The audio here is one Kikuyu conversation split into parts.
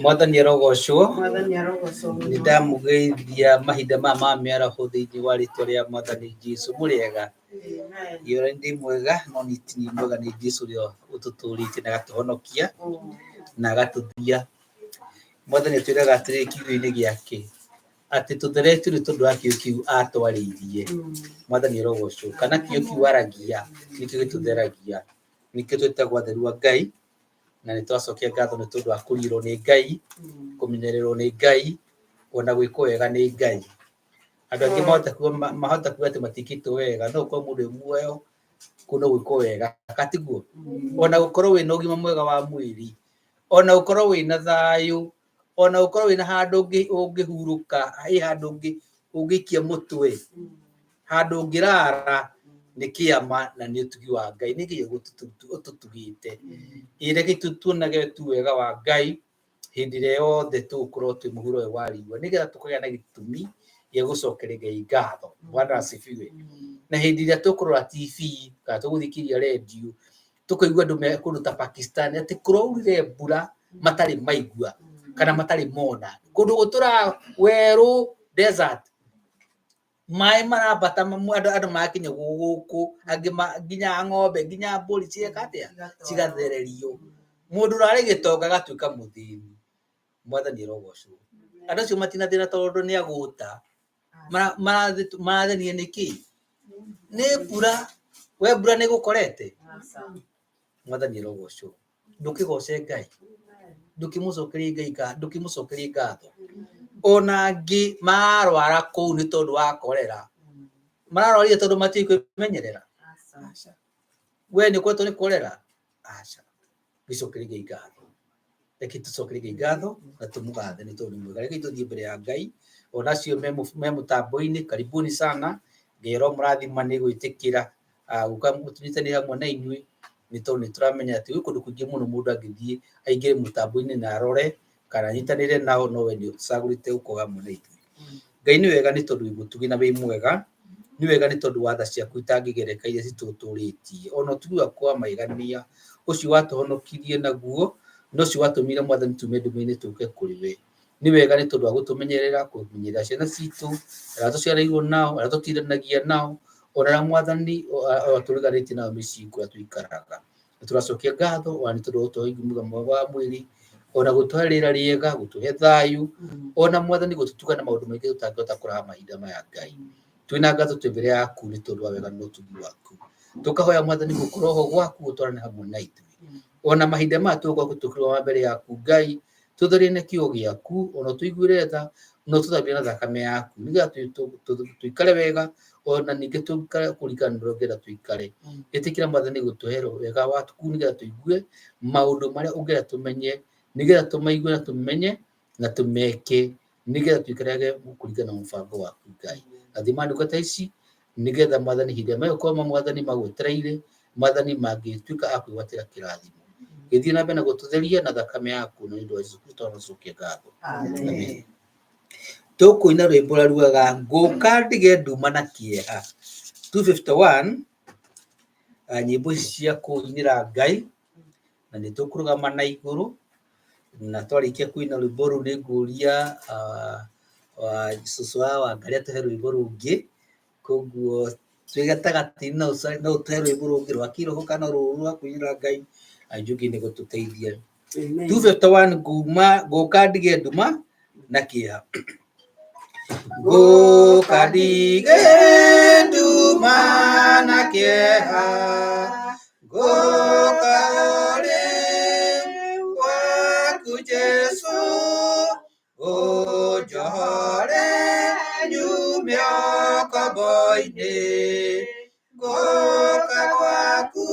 Mwathani arogocwo. Mwathani arogocwo Nĩ mũno. ndamũgeithia mahinda maya ma mĩaraho thĩinĩ wa rĩtwa rĩa Mwathani Jesu. Mũrĩega? Amen. Ĩĩ ona ndĩ mwega no niĩ ti niĩ mwega, nĩ Jesu ũrĩa ũtũtũrĩtie na agatũhonokia na agatũthia. Mwathani atwĩraga atĩrĩrĩ kiugo-inĩ gĩake atĩ tũtheretio nĩ tondũ wa kĩo kĩu atwarĩirie. Mwathani arogocwo. Kana kĩo kĩu aragia nĩkĩo gĩtũtheragia. Nĩkĩo twĩtagwo atheru a Ngai na nĩ twacokia ngatho nĩ tondũ wa kũriĩrwo nĩ Ngai, kũmenyererwo nĩ Ngai, ona gwĩkwo wega nĩ Ngai. Andũ angĩ mahota kuga atĩ matiĩkĩtwo wega, no gũkorwo mũndũ wĩ muoyo kũu no gwĩkwo wega, katiguo? Ona gũkorwo wĩna ũgima mwega wa mwĩrĩ, ona gũkorwo wĩna thayũ, ona gũkorwo wĩna handũ ũngĩhurũka, ĩ handũ ũngĩikia mũtwe, handũ ũngĩrara, nĩ kĩama na nĩ ũtugi wa Ngai. Nĩ Ngai ũtũtugĩte. Ĩ reke tuonage tu wega wa Ngai hĩndĩ ĩrĩa yothe tũgũkorwo twĩ mũhuro ũyũ wa riũa, nĩgetha tũkagĩa na gĩtũmi gĩa gũcokeria Ngai ngatho. Bwana asifiwe. Na hĩndĩ ĩrĩa tũkũrora TV kana tũgũthikĩrĩria redio, tũkaigua andũ me kũndũ ta Pakistan atĩ kũraurire mbura matarĩ maigua kana matarĩ mona, kũndũ gũtũraga werũ desert, maĩ marambata andũ marakinya gũkũ, angĩ nginya ng'ombe nginya mbũri cigeka atĩa, cigathererio. Mũndũ ũrarĩ gĩtonga agatuĩka mũthĩni. Mwathani arogocwo. Andũ acio matinathĩna tondũ nĩ agũta, marathĩnire nĩkĩ? Nĩ mbura. We mbura nĩ ĩgũkorete? Mwathani arogocwo. Ndũkĩgoce Ngai, ndũkĩmũcokerie Ngai ndũkĩmũcokerie ngatho. Ona angĩ mararwara kũu nĩ tondũ wa korera, mararwarire tondũ matiũĩ kwĩmenyerera. Aca. We nĩ ũkoretwo nĩ korera? Aca. Gĩcokerie Ngai ngatho. Reke tũcokerie Ngai ngatho na tũmũgathe nĩ tondũ nĩ mwega. Reke tũthiĩ mbere ya Ngai. Ona acio me mũtambo-inĩ, karibuni sana. Ngai aromũrathima nĩ gwĩtĩkĩra gũka tũnyitanĩre hamwe na inyuĩ, nĩ tondũ nĩ tũramenya atĩ gwĩ kũndũ kũingĩ mũno mũndũ angĩthiĩ aingĩre mũtambo-inĩ na arore kana anyitanĩre nao, no we nĩ ũcagũrĩte gũkorwo hamwe na ithuĩ. Ngai nĩ wega nĩ tondũ wĩ mũtugi na wĩ mwega, nĩ wega nĩ tondũ wa tha ciaku itangĩgereka iria citũtũrĩtie, ona ũtugi waku wa magegania ũcio watũhonokirie naguo, na ũcio watũmire Mwathani tume nduma-inĩ tũke kũrĩ we. Nĩ wega nĩ tondũ wa gũtũmenyerera, kũmenyerera ciana citũ, arĩa tũciarĩirwo nao, arĩa tũtindanagia nao, ona arĩa Mwathani tũriganĩtie nao mĩciĩ kũrĩa tũikaraga. Nĩ tũracokia ngatho ona nĩ tondũ wa gũtũhe ũgima mwega wa mwĩrĩ, ona gũtũhe rĩera rĩega, gũtũhe thayũ, ona Mwathani gũtũtuga na maũndũ maingĩ tũtangĩhota kũraha mahinda maya Ngai. Twĩna ngatho twĩ mbere yaku nĩ tondũ wa wega na ũtugi waku. Tũkahoya Mwathani gũkorwo ho gwaku gũtwarane hamwe na ithuĩ. Ona mahinda maya tũgũkorwo tũkĩrũgama mbere yaku Ngai, tũtherie na kiugo gĩaku, ona ũtũiguĩre tha, na ũtũthambie na thakame yaku, nĩgetha tũikare wega, ona ningĩ tũikare kũringana na ũrĩa ũngĩenda tũikare. Ĩtĩkĩra Mwathani gũtũhe wega waku, nĩgetha tũigue maũndũ marĩa ũngĩenda tũmenye, nĩgetha tũmaigue na tũmenye na tũmeke, nĩgetha tũikarage kũringana na mũbango waku Ngai. Rathima ndungata ici, nĩgetha Mwathani hĩndĩ ĩrĩa megũkorwo Mwathani magwetereire, Mwathani mangĩtuĩka a kwĩgwatĩra kĩrathimo. Gĩthiĩ na mbere na gũtũtheria na thakame yaku na nĩ ũndũ wa Jesũ Kristo tũracokia ngatho. Amen. Tũkũina rwĩmbo rũrĩa rugaga ngũka ndige nduma na kĩeha 251, nyĩmbo ici cia kũinĩra Ngai, na nĩ tũkũrũgama na igũrũ, na twarĩkia kũina rwĩmbo rũu nĩ ngũria cũcũ wa Wangarĩ atũhe rwĩmbo rũngĩ, koguo twĩ gatagatĩ-inĩ no ũtũhe rwĩmbo rũngĩ rwa kĩroho kana rũrũ rwa kũinĩra Ngai, Njuki nĩ gũtũteithia. 251 nguma ngũka ndige nduma na kĩeha. Ngũka ndige nduma na kĩeha, ngũka ũrĩ gwaku Jesũ, ũnjohore nyume ũkombo-inĩ. Ngũka gwaku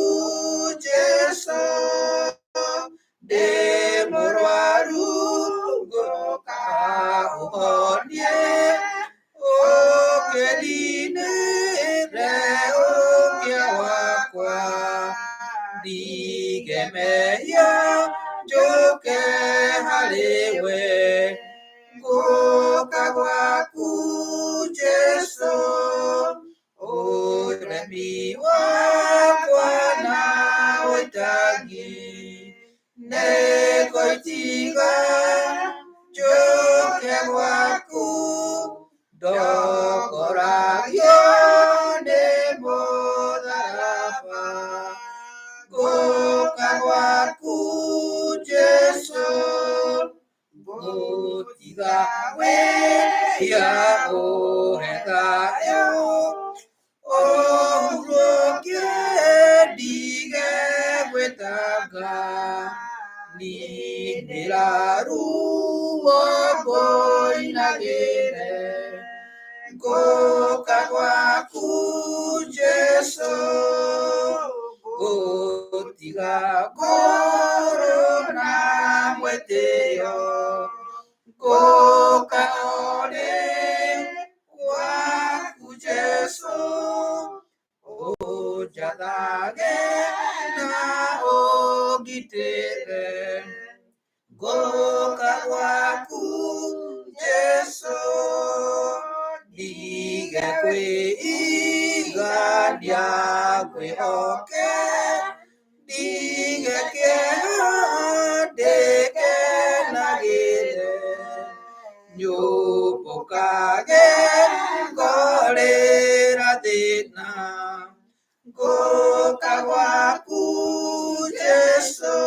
Jesũ, ndĩ mũrwaru, ngũka ũhonie, ũkĩninĩre ũkĩa wakwa, ndige mehia njũke harĩ we. Ngũka gwaku Jesũ, ũremi wakwa na ũitangi nĩ Ngũtiga njũke gwaku ndongoragio nĩ mũtharaba ngũka gwaku Jesũ ngũtiga wĩhia ũhe thayũ ũhurũkie ndige gwĩtanga ninĩra ruo ngũinagĩre ngũka gwaku Jesũ ngũtiga ngũrũ na mwĩtĩo ngũka orĩ gwaku Jesũ ũnjathage na ũngitĩre ngũka gwaku Jesũ ndige kwĩigania ngwĩhoke ndige kĩeha ndĩkenagĩre nyũmbũkage ngorĩra thĩna ngũka gwaku Jesũ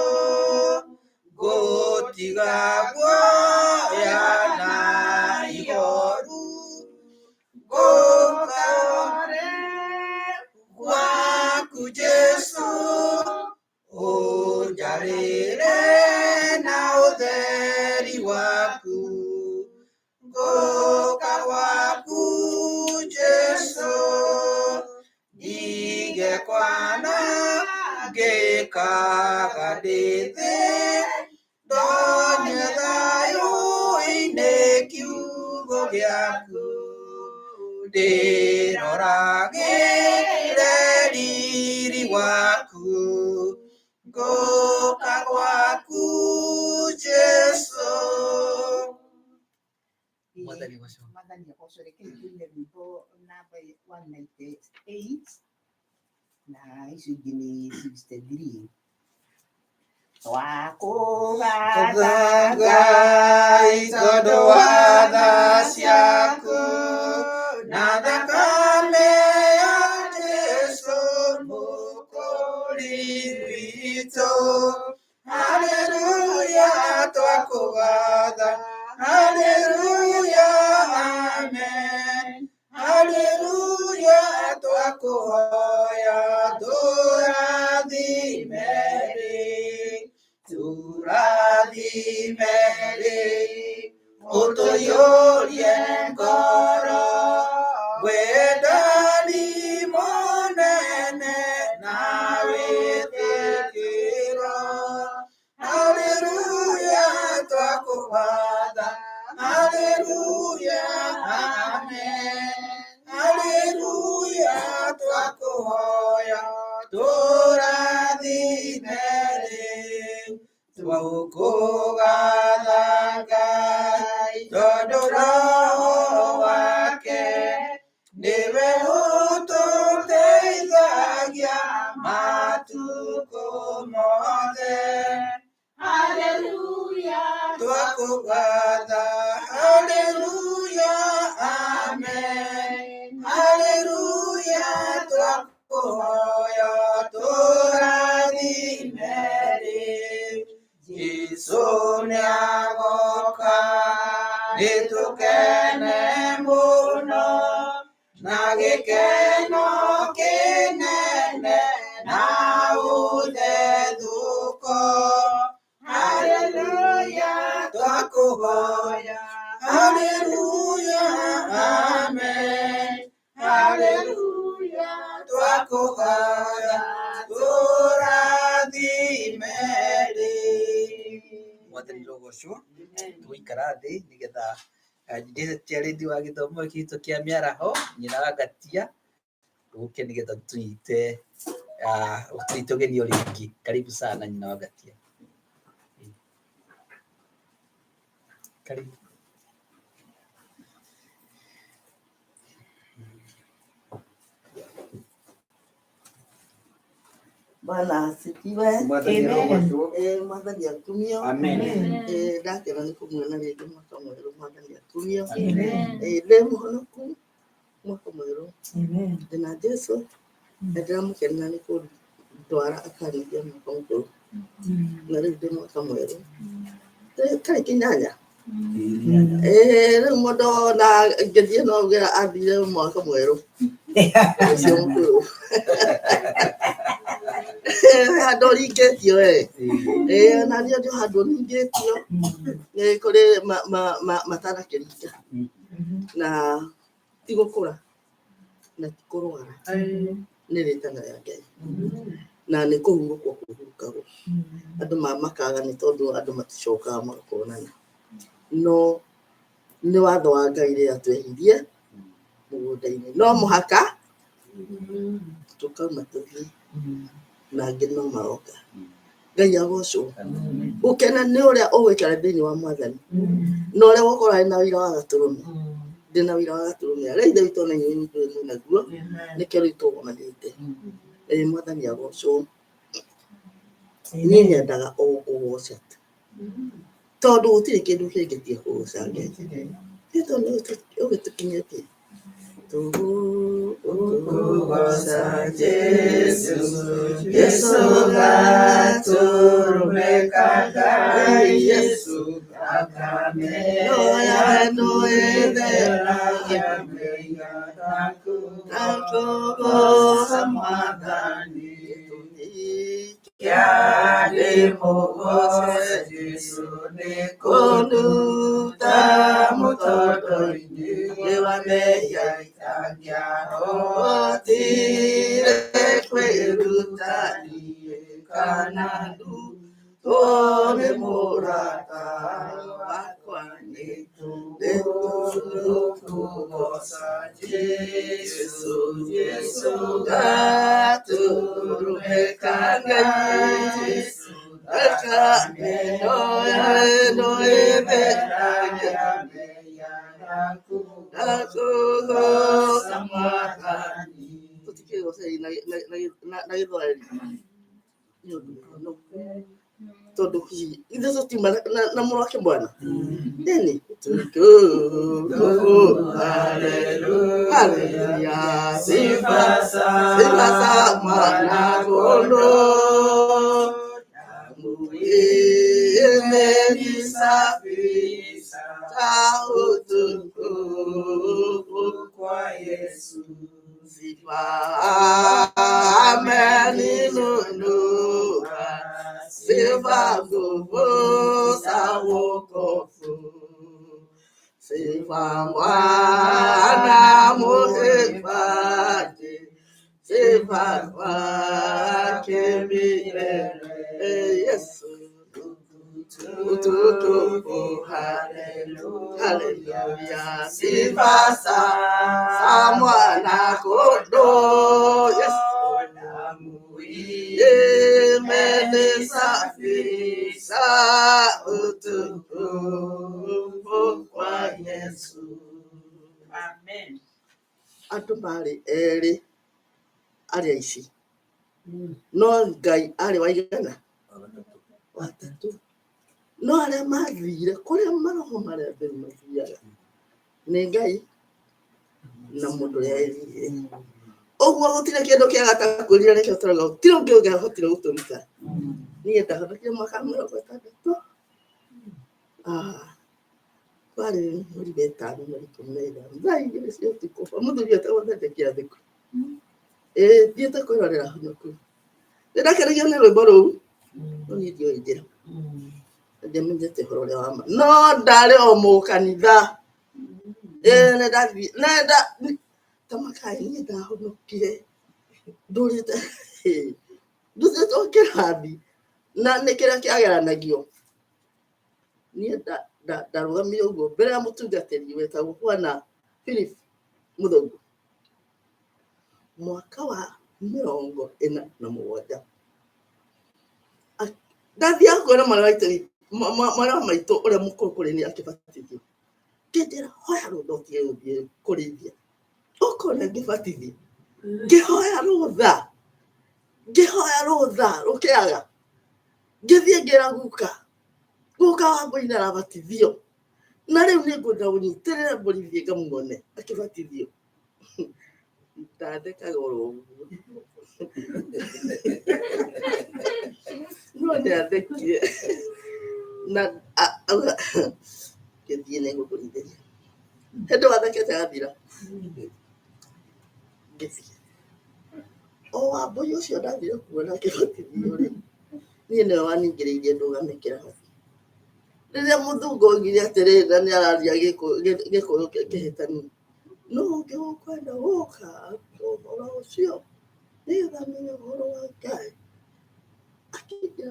ngũtiga guoya na ihoru ngũka gwaku Jesũ ũnjarĩre na ũtheri waku ngũka gwaku Jesũ ndige kwana ngĩkaga ndĩ thĩ ndonye thayũ-inĩ kiugo gĩaku ndĩroragĩre riri waku ngũka gwaku Jesũ Mwathani agocwo. Mwathani agocwo. Reke tuine rwĩmbo namba 198 na icio ingĩ nĩ 63. Twakũgatha Ngai tondũ wa tha ciaku na thakame ya Jesũ mũkũũri witũ. Haleluya twakũgatha, haleluya amen, haleluya twakũhoya tũrathime rĩ, tũrathime rĩ, ũtũiyũrie ngoro wendani mũnene na wĩtĩkĩro. Haleluya twakũgatha, haleluya amen, haleluya twakũhoya tũrathime rĩ, twakũgatha Ngai tondũ Roho wake nĩwe ũtũteithagia matukũ mothe. Haleluya Twakũgatha, haleluya amen, haleluya twakũhoya tũrathime rĩ, Jesũ nĩagoka nĩtũkene mũno na gĩkeno kĩnene na ũthethũko. Haleluya twakũhoya, haleluya amen, haleluya twakũhoya tũrathime rĩ. Mwathani rũgocwo tũgũikara thĩ nĩgetha ndĩrĩti wa gĩthomo gitũ kĩa mĩaraho nyina wa ngatia ũke nĩgetha tũnyite tũnyite ũgeni o rĩngĩ. Karibu sana nyina wa ngatia. Karibu. Bwana asifiwe. Mwathani arogocwo. Mwathani akumio. Amen. Ndakena nĩ kũmuona rĩngĩ mwaka mwerũ. Mwathani akumio. Amen. Ndĩ mũhonoku mwaka mwerũ. Ndĩna Jesu na ndĩramũkenera nĩ kũndwara akanĩria mwaka mũkũrũ na rĩu ndĩ mwaka mwerũ. Tarĩki 8. Rĩu mũndũ ona ngĩthiĩ no auge athire mwaka mwerũ ũcio mũkũrũ. Handũ ũringĩtio ona niĩ ndĩ handũ ningĩtio nĩ kũrĩ matanakĩringa na ti gũkũra na ti kũrwara nĩ rĩtana rĩa Ngai na nĩ kũhurũkwo kũhurũkagwo. Andũ mamakaga nĩ tondũ andũ maticokaga makonana, no nĩ watho wa Ngai rĩrĩa twehirie mũgũnda-inĩ no mũhaka tũkauma tũthiĩ na angĩ no maroka. Ngai agocwo. Gũkena nĩ ũrĩa ũgũikara thĩinĩ wa Mwathani na ũrĩa ũgũkorwo arĩ na wĩra wa gatũrũme. Ndĩ na wĩra wa gatũrũme arĩa Ithe witũ ona inyuĩ mwĩ naguo, nĩkĩo rĩu tũgomanĩte. Mwathani agocwo. Niĩ nyendaga o kũgoca tu tondũ gũtirĩ kĩndũ kĩngĩ tiga kũgoca Ngai. Nĩ tondũ ũgĩtũkinyĩtie. Tũgũgoca Jesu, Jesu gatũrũme ka Ngai, Jesu thakame ĩtheragia mehia Tũkũgoca Mwathani, kĩa ndĩmũgoce Jesu nĩ kũnduta mũtondo-inĩ wa mehia itangĩahotire kwĩruta niĩ kana ndutwo nĩ mũrata wakwa nĩ tũgũgoca Jesu, Jesu gatũrũme ka Ngai, Jesu thakame ĩno ĩtheragia mehia Tũkũgoca Mwathani. Tũtikĩgoce na gĩthwaĩri nĩ ũndũ mũhonoku tondũ hihi ithuĩ tũtiuma na mũrũ wake Bwana nini haleluya Sifa sifa za mwana kondoo damu imenisafisha utukufu kwa Yesu. Sifa ameninunua, sifa nguvu za wokovu, sifa Bwana muhifadhi, sifa kwake milele. Yesu utukufu, haleluya, sifa za mwana kondoo, Yesu Damu imenisafisha utukufu kwa Yesu. Amen. Andũ marĩ erĩ arĩa aici no Ngai arĩ wa igana watatũ, no arĩa mathire kũrĩa maroho marĩa theru mathiaga nĩ Ngai na mũndũ ũrĩa erire. Ũguo gũtirĩ kĩndũ kĩega ta kwĩrira, nĩkĩo tũrauga gũtirĩ ũngĩ ũngĩahotire gũtũruta. Niĩ ndahonokire mwaka wa 60. Kwarĩ mweri wa 5 mweri 15 thaa 2 cia ũtukũ mũthuri etagwo Thedeki Athĩku thiĩte kwĩrorera honoku. Nĩ ndakenagio nĩ rwĩmbo rũu no niĩ ndioĩ njĩra, ndiamenyete ũhoro ũrĩa wa ma, no ndarĩ o mũkanitha. Nĩ ndathiĩ ta makai niĩ ndahonokire ndũrĩte ndutĩtwo kĩrathi na nĩ kĩrĩa kĩageranagio. Niĩ ndarũgamire ũguo mbere ya mũtungatĩri wetagwo Bwana Philip Mũthũngũ mwaka wa 47. Ndathiaga kuona mwana wa mwana wa maitũ ũrĩa mũkũrũ kũrĩ niĩ akĩbatithio, ngĩnjĩra hoya rũtha ũtige gũthiĩ kũrĩithia, ũkona ngĩbatithio. Ngĩhoya rũtha Ngĩhoya rũtha rũkĩaga. Ngĩthiĩ ngĩra guka. Guka wa mbũri nĩ arabatithio. Na rĩu nĩ ngwenda ũnyitĩrĩre mbũri thiĩ ngamuone akĩbatithio. Ndathekaga oro ũguo. No nĩ athekire. Na auga ngĩthiĩ nĩ ngũkũrithĩria. Hĩndĩ wathekete athira. Ngĩthiĩ. O wambũi ũcio ndathire kuona akĩbatithio rĩ, niĩ nĩwe waningĩrĩirie ndũgame kĩrathi. Rĩrĩa mũthungu oigire atĩrĩrĩ na nĩ araria gĩkũyũ kĩhĩtanu, nũ ũngĩ ũkwenda gũka ũhoro ũcio nĩgetha amenye ũhoro wa Ngai? Akĩnjĩra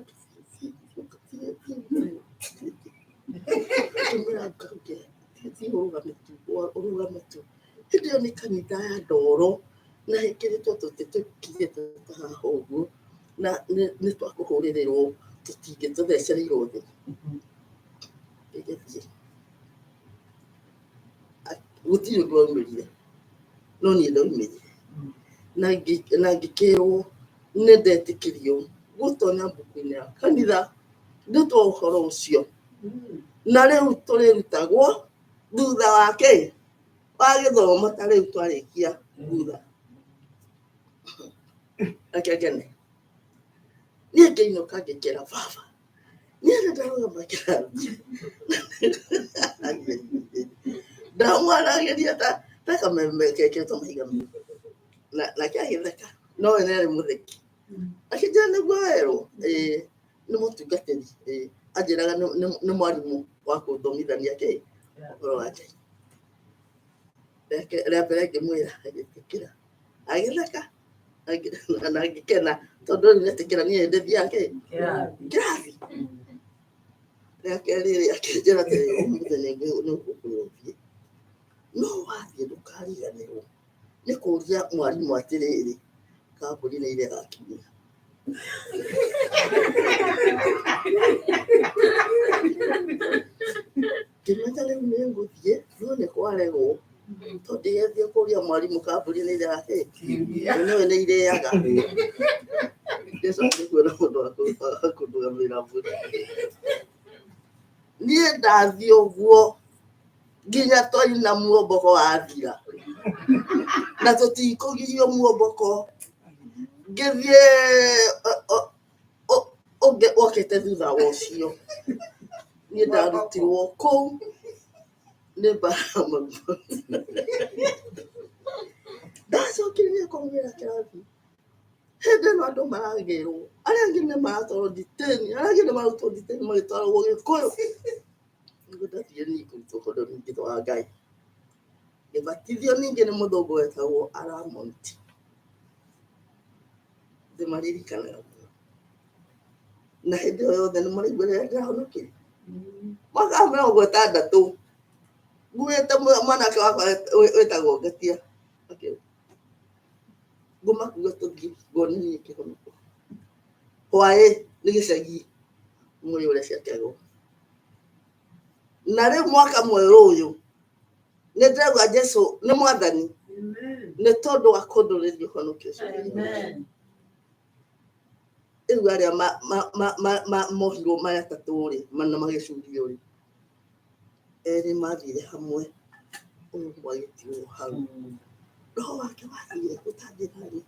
akĩmwĩra thiĩ ũrũgame tu, ũrũgame tu. Hĩndĩ ĩyo nĩ kanitha ya ndoro na ĩkĩrĩtwo tũtĩ tũkinyĩte ta haha ũguo na nĩ twakũhũrĩrĩrwo tũtingĩtũthecereirwo thĩ. Ngĩgĩthiĩ. Gũtirĩ ũndũ waumĩrire no niĩ ndaumĩrire na ngĩkĩrwo nĩ ndetĩkĩrio gũtonya mbuku-inĩ ya kanitha nĩ ũndũ wa ũhoro ũcio. Na rĩu tũrĩrutagwo thutha wa kĩ? Wa gĩthomo ta rĩu twarĩkia thutha. Reke ngene. Niĩ ngĩinũka ngĩkĩra baba, niĩ nĩ ndarũgama kĩrathi. Ndamwaragĩria ta kameme gekĩrĩtwo mahiga nake agĩtheka, no we nĩ arĩ mũtheki. Akĩnjĩra nĩguo werwo, ĩĩ nĩ mũtungatĩri, ĩĩ anjĩraga nĩ mwarimũ wa kũthomithania kĩ ũhoro wa Ngai. Rĩa mbere ngĩmwĩra agĩtĩkĩra, agĩtheka na ngĩkena tondũ rĩu nĩetĩkĩra niĩ ndĩthiaga kĩ kĩrathi. Rĩa kerĩ rĩ akĩnjĩra atĩrĩrĩ ũmũthĩ nĩ ngũkwĩra ũthiĩ, no wathiĩ ndũkariganĩrwo nĩ kũria mwarimũ atĩrĩrĩ, kambuni nĩ irega kiumia. Ngĩmenya rĩu nĩ ngũthiĩ no nĩ kwaregwo tondũ ndigĩthiĩ kũria mwarimũ kambuni nĩ irega kĩ nĩwe nĩ irĩaga. Ngĩcoka kuona mũndũ wa kũndũgamĩrĩra mbũri. Niĩ ndathiĩ ũguo nginya twaina muomboko wathira na tũtikũgirio muomboko ngĩthiĩ ũngĩ okĩte thutha wa ũcio niĩ ndarutirwo kũu nĩ mbara ndacokire kũmwĩra kĩrathi hĩndĩ ĩno andũ maragĩrwo arĩa angĩ nĩ maratwarwo nditĩni arĩa angĩ nĩ marutwo nditĩni magĩtwaragwo gĩkũyũ nĩguo ndathire niĩ kũrutwo kũndũ ningĩ wa Ngai ngĩbatithio ningĩ nĩ mũthũngũ wetagwo Aramonti ndĩmaririkanaga mũno na hĩndĩ ĩyo yothe nĩ mũraigua rĩrĩa ndĩrahonokire mwaka wa 60 nguĩte mwanake wakwa wĩtagwo Ngatia ngũmakuua tũthiĩ ngonanie kĩhonoko hwaĩ nĩ gĩcagi mũrĩ ũrĩa ciakĩagwo na rĩu mwaka mwerũ ũyũ nĩ ndĩrauga Jesu nĩ mwathani nĩ tondũ wa kũndũrĩria ũhonokio ũcio. Rĩu arĩa mohirwo marĩ atatũ rĩ na magĩcurio rĩ erĩ mathire hamwe ũyũ ũmwe agĩtigwo hau roho wake wathire ũtangĩthani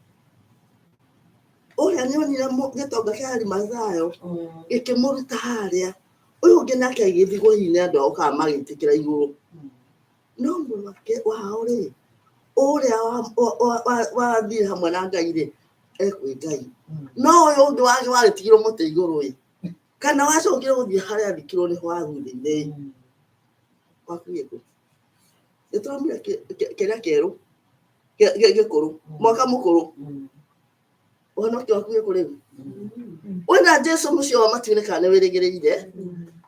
ũrĩa nĩonire gĩtonga kĩa Arimathayo gĩkĩmũruta harĩa ũyũ ũngĩ nake agĩgĩthigwo hihi nĩ andũ ao kana magĩtĩkĩra igũrũ no mwake wao rĩ ũrĩa wathire hamwe na Ngai rĩ ekwĩ Ngai no ũyũ ũngĩ wake wagĩtigirwo mũtĩ igũrũ ĩ kana wacokire gũthiĩ harĩa athikirwo nĩho athutha-inĩ wakuire kũ nĩ tũramira kĩrĩa kĩerũ gĩkũrũ mwaka mũkũrũ ũhonokio waku wĩ kũ rĩu wĩna Jesu mũciĩ wa matu-inĩ kana nĩ wĩrĩgĩrĩire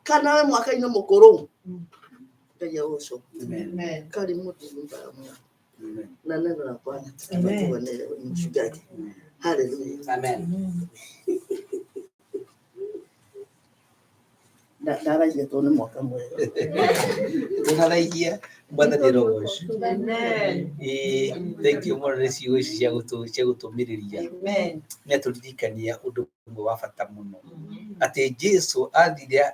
kana wĩ mwaka-inĩ mũkũrũ Ngai agocwo karibu nyumba ya Mungu na neno la Bwana tukipatiwa ni mchungaji. Haleluya. Amen. Ndaragia tondũ nĩ mwaka mwerũ. Ndũnaraihia mwathani arogocwo. Amen. Ĩĩ, thank you mũno nĩ ciugo ici cia cia gũtũmĩrĩria. Amen. Nĩ atũririkania ũndũ ũmwe wa bata mũno atĩ Jesu athire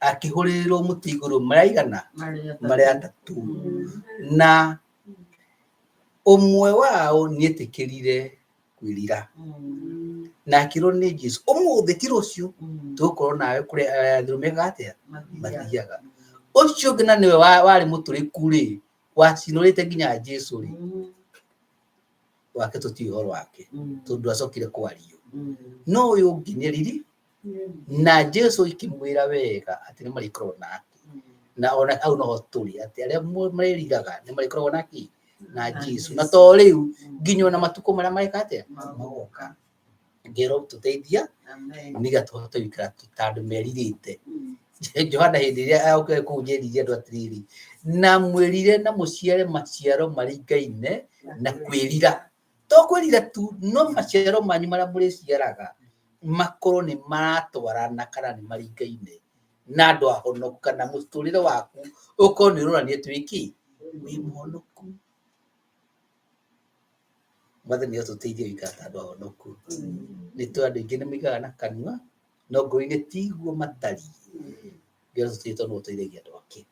akĩhũrĩrĩrwo mũtĩ igũrũ maraigana marĩ atatũ na ũmwe wao nĩetĩkĩrire kwĩrira na akĩrwo nĩ Jesu ũmũthĩ ti rũciũ tũgũkorwo nawe kũrĩa arĩa mekaga atĩa mathiaga ũcio ũngĩ na nĩwe warĩ mũtũrĩku rĩ wacinũrĩte nginya Jesu rĩ wake tũtiũĩ ũhoro wake tondũ acokire kwario no ũyũ ũngĩ nĩ riri na Jesu ikĩmwĩra wega atĩ nĩ marĩkorwo nake na ona hau noho tũrĩ atĩ arĩa marĩriraga nĩ marĩkoragwo na kĩ na Jesu na to rĩu nginya ona matukũ marĩa mareka atĩa magoka ngero tũteithia nĩgetha tũhote gũikara ta andũ merirĩte. Johana hĩndĩ ĩrĩa okire kũu njerire andũ atĩrĩrĩ na mwĩrire na mũciare maciaro maringaine na kwĩrira to kwĩrira tu no maciaro manyu marĩa mũrĩciaraga makorwo nĩ maratwarana kana nĩ maringaine na andũ ahonoku kana mũtũrĩre waku ũkorwo nĩ ũronania atĩ wĩ kĩ wĩ mũhonoku. Mwathani atũteithie gũikara ta andũ ahonoku. Nĩ tũĩ andũ aingĩ nĩ moigaga na kanua no ngoro-inĩ tiguo matariĩ. Ngai atũteithie tondũ nĩwe ũteithagia andũ ake.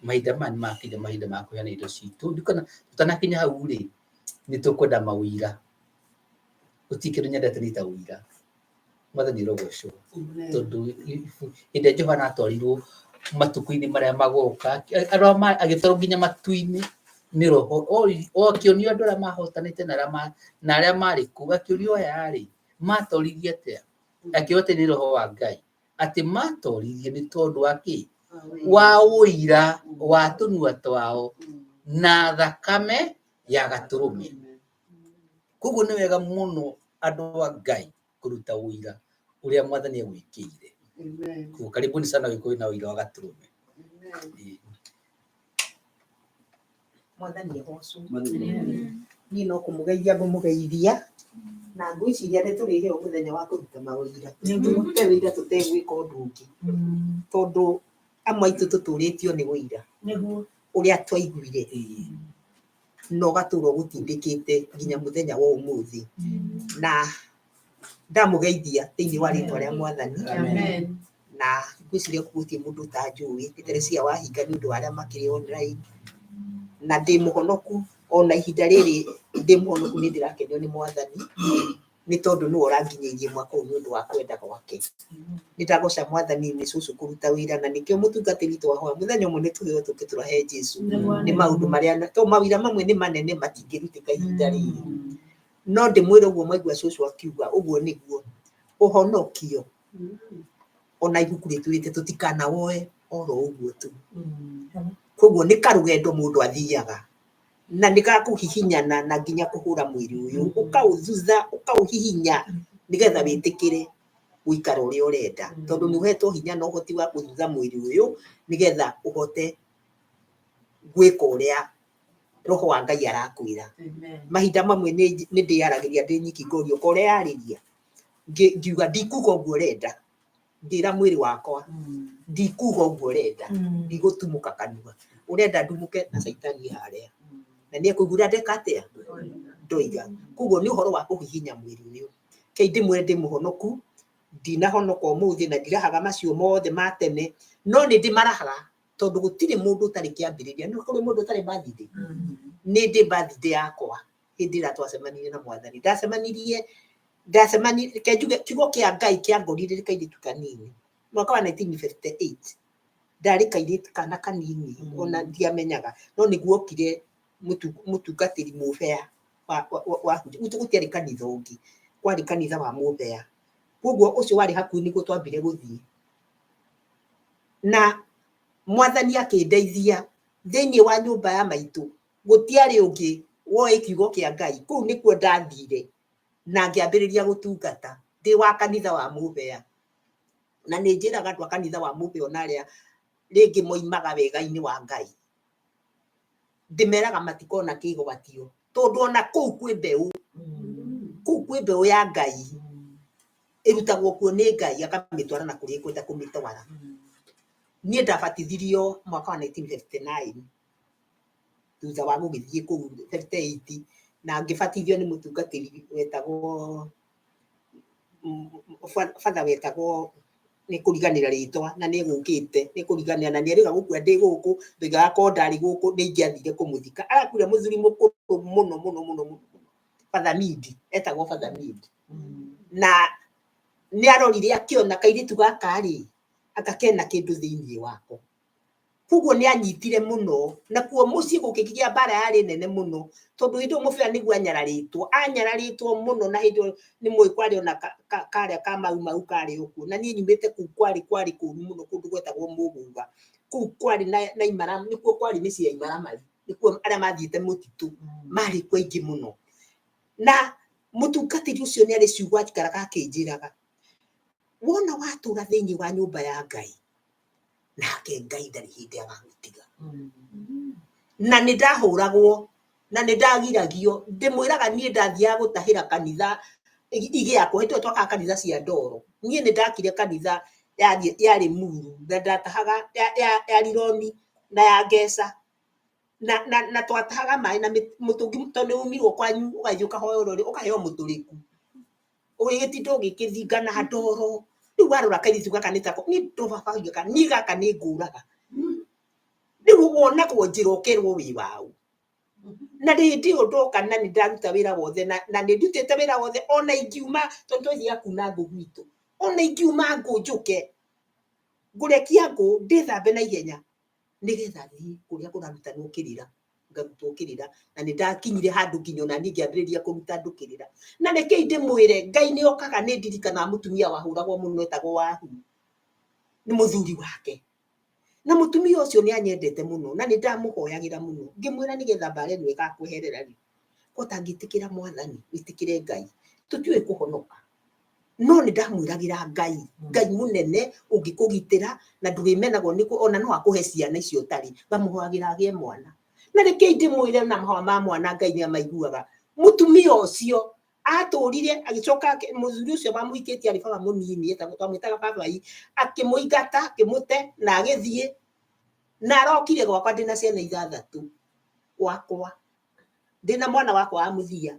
Mahinda maya nĩ makinya mahinda ma kũheana indo citũ. Ndikona tũtanakinya hau rĩ, nĩ tũkwenda mawĩira. Gũtirĩ kĩndũ nyendete nĩ ta ũira. Mwathani arogocwo tondũ hĩndĩ ĩrĩa Johana atwarirwo matukũ-inĩ marĩa magoka arĩa agĩtwarwo nginya matu-inĩ nĩ roho o akĩonio andũ arĩa mahotanĩte na arĩa na arĩa marĩ kũu akĩũrio aya rĩ matoririe atĩa akĩrwo atĩ nĩ roho wa Ngai atĩ matoririe nĩ tondũ wa kĩ wa ũira wa tũnua twao na thakame ya gatũrũme. Koguo nĩ wega mũno andũ a Ngai kũruta ũira ũrĩa mwathani agwĩkĩire. Koguo karibuni sana Gĩkũyũ na ũira wa gatũrũme. Ĩĩ. Mwathani agocwo. Niĩ no kũmũgeithia ngũmũgeithia na ngwĩciria nĩ tũrĩheo mũthenya wa kũruta mawĩira tũrute wĩira tũtegwĩka ũndũ ũngĩ tondũ amwe aitũ tũtũrĩtio nĩ wĩira ũrĩa twaiguire na ũgatũra ũgũtindĩkĩte nginya mũthenya wa ũmũthĩ na ndamũgeithia thĩinĩ wa rĩtwa rĩa mwathani na ngwĩciria gũtirĩ mũndũ ũtanjũĩ nĩ Teresia Wahinga nĩ ũndũ wa arĩa makĩrĩ online na ndĩ mũhonoku ona ihinda rĩrĩ ndĩ mũhonoku nĩ ndĩrakenio nĩ mwathani nĩ tondũ nĩwe ũranginyĩirie mwaka ũyũ nĩ ũndũ wa kwenda gwake. Nĩ ndagoca mwathani nĩ cũcũ kũruta wĩra na nĩkĩo mũtungatĩri witũ ahoya mũthenya ũmwe nĩ tũheo tũke tũrahe Jesu nĩ maũndũ marĩa to mawĩra mamwe nĩ manene matingĩrutĩka ihinda rĩrĩ no ndĩmwĩre ũguo mwaigua cũcũ akiuga ũguo nĩguo ũhonokio ona ibuku rĩtwĩrĩte tũtikanawoe oro ũguo tu koguo nĩ karũgendo mũndũ athiaga na nĩ gakũhihinyana na nginya kũhũra mwĩrĩ ũyũ ũkaũthutha ũkaũhihinya nĩgetha wĩtĩkĩre gũikara ũrĩa ũrenda tondũ nĩ ũhetwo hinya na ũhoti wa kũthutha mwĩrĩ ũyũ nĩgetha ũhote gwĩka ũrĩa roho wa Ngai arakwĩra. Mahinda mamwe nĩ ndĩyaragĩria ndĩ nyiki ngorio ko ũreyarĩria ngiuga ndikuga ũguo ũrenda ngĩra mwĩrĩ wakwa ndikuga ũguo ũrenda ndigũtumũka kanua ũrenda ndumũke na caitani harĩa na nĩ ekũigua ndeka atĩa ndoiga. Koguo nĩ ũhoro wa kũhihinya mwĩrĩ ũyũ. Kei ndĩmwĩre ndĩ mũhonoku ndinahonoka ũmũthĩ na ndirahaga macio mothe ma tene no nĩ ndĩmarahaga tondũ gũtirĩ mũndũ ũtarĩ kĩambĩrĩria nĩ kũrĩ mũndũ ũtarĩ birthday nĩ ndĩ birthday yakwa hĩndĩ ĩrĩa twacemanirie na mwathani ndacemanirie ndacemanirie reke njuge kiugo kĩa Ngai kĩangorire ndĩ kairĩtu kanini mwaka wa 1958 ndarĩ kairĩtu kana kanini ona ndiamenyaga no nĩ guokire mũtungatĩri mũbea wa gwitũ gũtiarĩ kanitha ũngĩ kwarĩ kanitha wa mũbea koguo ũcio warĩ hakuhĩ nĩguo twambire gũthiĩ na mwathani akĩndeithia thĩinĩ wa nyũmba ya maitũ gũtiarĩ ũngĩ woĩ kiugo kĩa Ngai kũu nĩkuo ndathire na ngĩambĩrĩria gũtungata ndĩ wa kanitha wa mũbea na nĩ njĩraga andũ a kanitha wa mũbea ona arĩa rĩngĩ moimaga wega-inĩ wa Ngai ndĩmeraga matikona kĩgwatio tondũ ona kũu kwĩ mbeũ kũu kwĩ mbeũ ya Ngai ĩrutagwo kuo nĩ Ngai akamĩtwara na kũrĩa ekwenda kũmĩtwara. Niĩ ndabatithirio mwaka wa 1959 thutha wa gũgĩthiĩ kũu 58, na ngĩbatithio nĩ mũtungatĩri wetagwo batha wetagwo, nĩ kũriganĩra rĩtwa na nĩ egũkĩte, nĩ kũriganĩra na nĩ erĩga gũkua ndĩ gũkũ, ndoigaga korwo ndarĩ gũkũ nĩ ingĩathire kũmũthika. Arakuire mũthuri mũkũrũ mũno mũno mũno mũno, Father Midi, etagwo Father Midi. Na nĩ arorire akĩona kairĩtu gaka rĩ, anga kena kĩndũ thĩinĩ wako. Koguo nĩ anyitire mũno, nakuo mũciĩ gũkĩgĩa mbara yarĩ nene mũno, tondũ hĩndĩ ĩyo mũbira nĩguo anyararĩtwo, anyararĩtwo mũno, na hĩndĩ ĩyo nĩ mũĩ kwarĩ ona karĩa ka Mau Mau karĩ o kuo, na niĩ nyumĩte kũu kwarĩ kwarĩ kũru mũno, kũndũ gwetagwo Mũgũga, kũu kwarĩ na imara, nĩkuo kwarĩ mĩciĩ ya imaramari, nĩkuo arĩa mathiĩte mũtitũ marĩ kuo aingĩ mũno. Na mũtungatĩri ũcio nĩ arĩ ciugo aikaraga akĩnjĩraga, wona watũra thĩinĩ wa nyũmba ya Ngai, nake Ngai ndarĩ hĩndĩ agagũtiga. Na nĩ ndahũragwo na nĩ ndagiragio, ndĩmwĩraga niĩ ndathiaga gũtahĩra kanitha igĩakwo, hĩndĩ ĩyo twakaga kanitha cia ndoro, niĩ nĩ ndakire kanitha yarĩ Muru, na ndatahaga ya Rironi na ya Ngeca, na twatahaga maĩ na mũtũngi, tondũ nĩ umirwo kwanyu ũgathiĩ ũkahoya ũrĩa ũkaheo mũtũrĩku, ũgĩgĩtinda ũgĩkĩthinga na ndoro. Rĩu warora kairĩtu gaka nĩ tako, niĩ ndo baba oigaga niĩ gaka nĩ ngũraga. Rĩu wonagwo njĩra ũkerwo wĩ waũ. Na hĩndĩ ĩyo ndoka na nĩ ndaruta wĩra wothe, na nĩ ndutĩte wĩra wothe, ona ingiuma, tondũ twathiaga kuna ngũ gwitũ, ona ingiuma ngũ njũke ngũrekia ngũ ndĩthambe na ihenya nĩgetha thiĩ kũrĩa kũrarutanwo kĩrĩra, ngarutwo kĩrĩra. Na nĩ ndakinyire handũ nginya ona niĩ ngĩambĩrĩria kũruta andũ kĩrĩra. Na rekei ndĩmwĩre, Ngai nĩ okaga, nĩ ndirikanaga mũtumia wahũragwo mũno etagwo Wahu nĩ mũthuri wake, na mũtumia ũcio nĩ anyendete mũno, na nĩ ndamũhoyagĩra mũno ngĩmwĩra nĩgetha mbara ĩno ĩgakweherera rĩ, ko ũtangĩtĩkĩra Mwathani, wĩtĩkĩre Ngai, tũtiũĩ kũhonoka. No nĩ ndamwĩragĩra Ngai, Ngai mũnene ũngĩkũgitĩra na ndũrĩmenagwo nĩ ona no akũhe ciana icio ũtarĩ, ngamũhoyagĩra agĩe mwana. Na rekei ndĩmwĩre, na mahoya ma mwana Ngai nĩ amaiguaga. Mũtumia ũcio atũrire, agĩcoka mũthuri ũcio wamũhikĩtie arĩ baba mũnini, etagwo, twamwĩtaga babai, akĩmũingata, akĩmũte na agĩthiĩ. Na arokire gwakwa ndĩna ciana ithathatũ gwakwa, ndĩna mwana wakwa wa mũthia,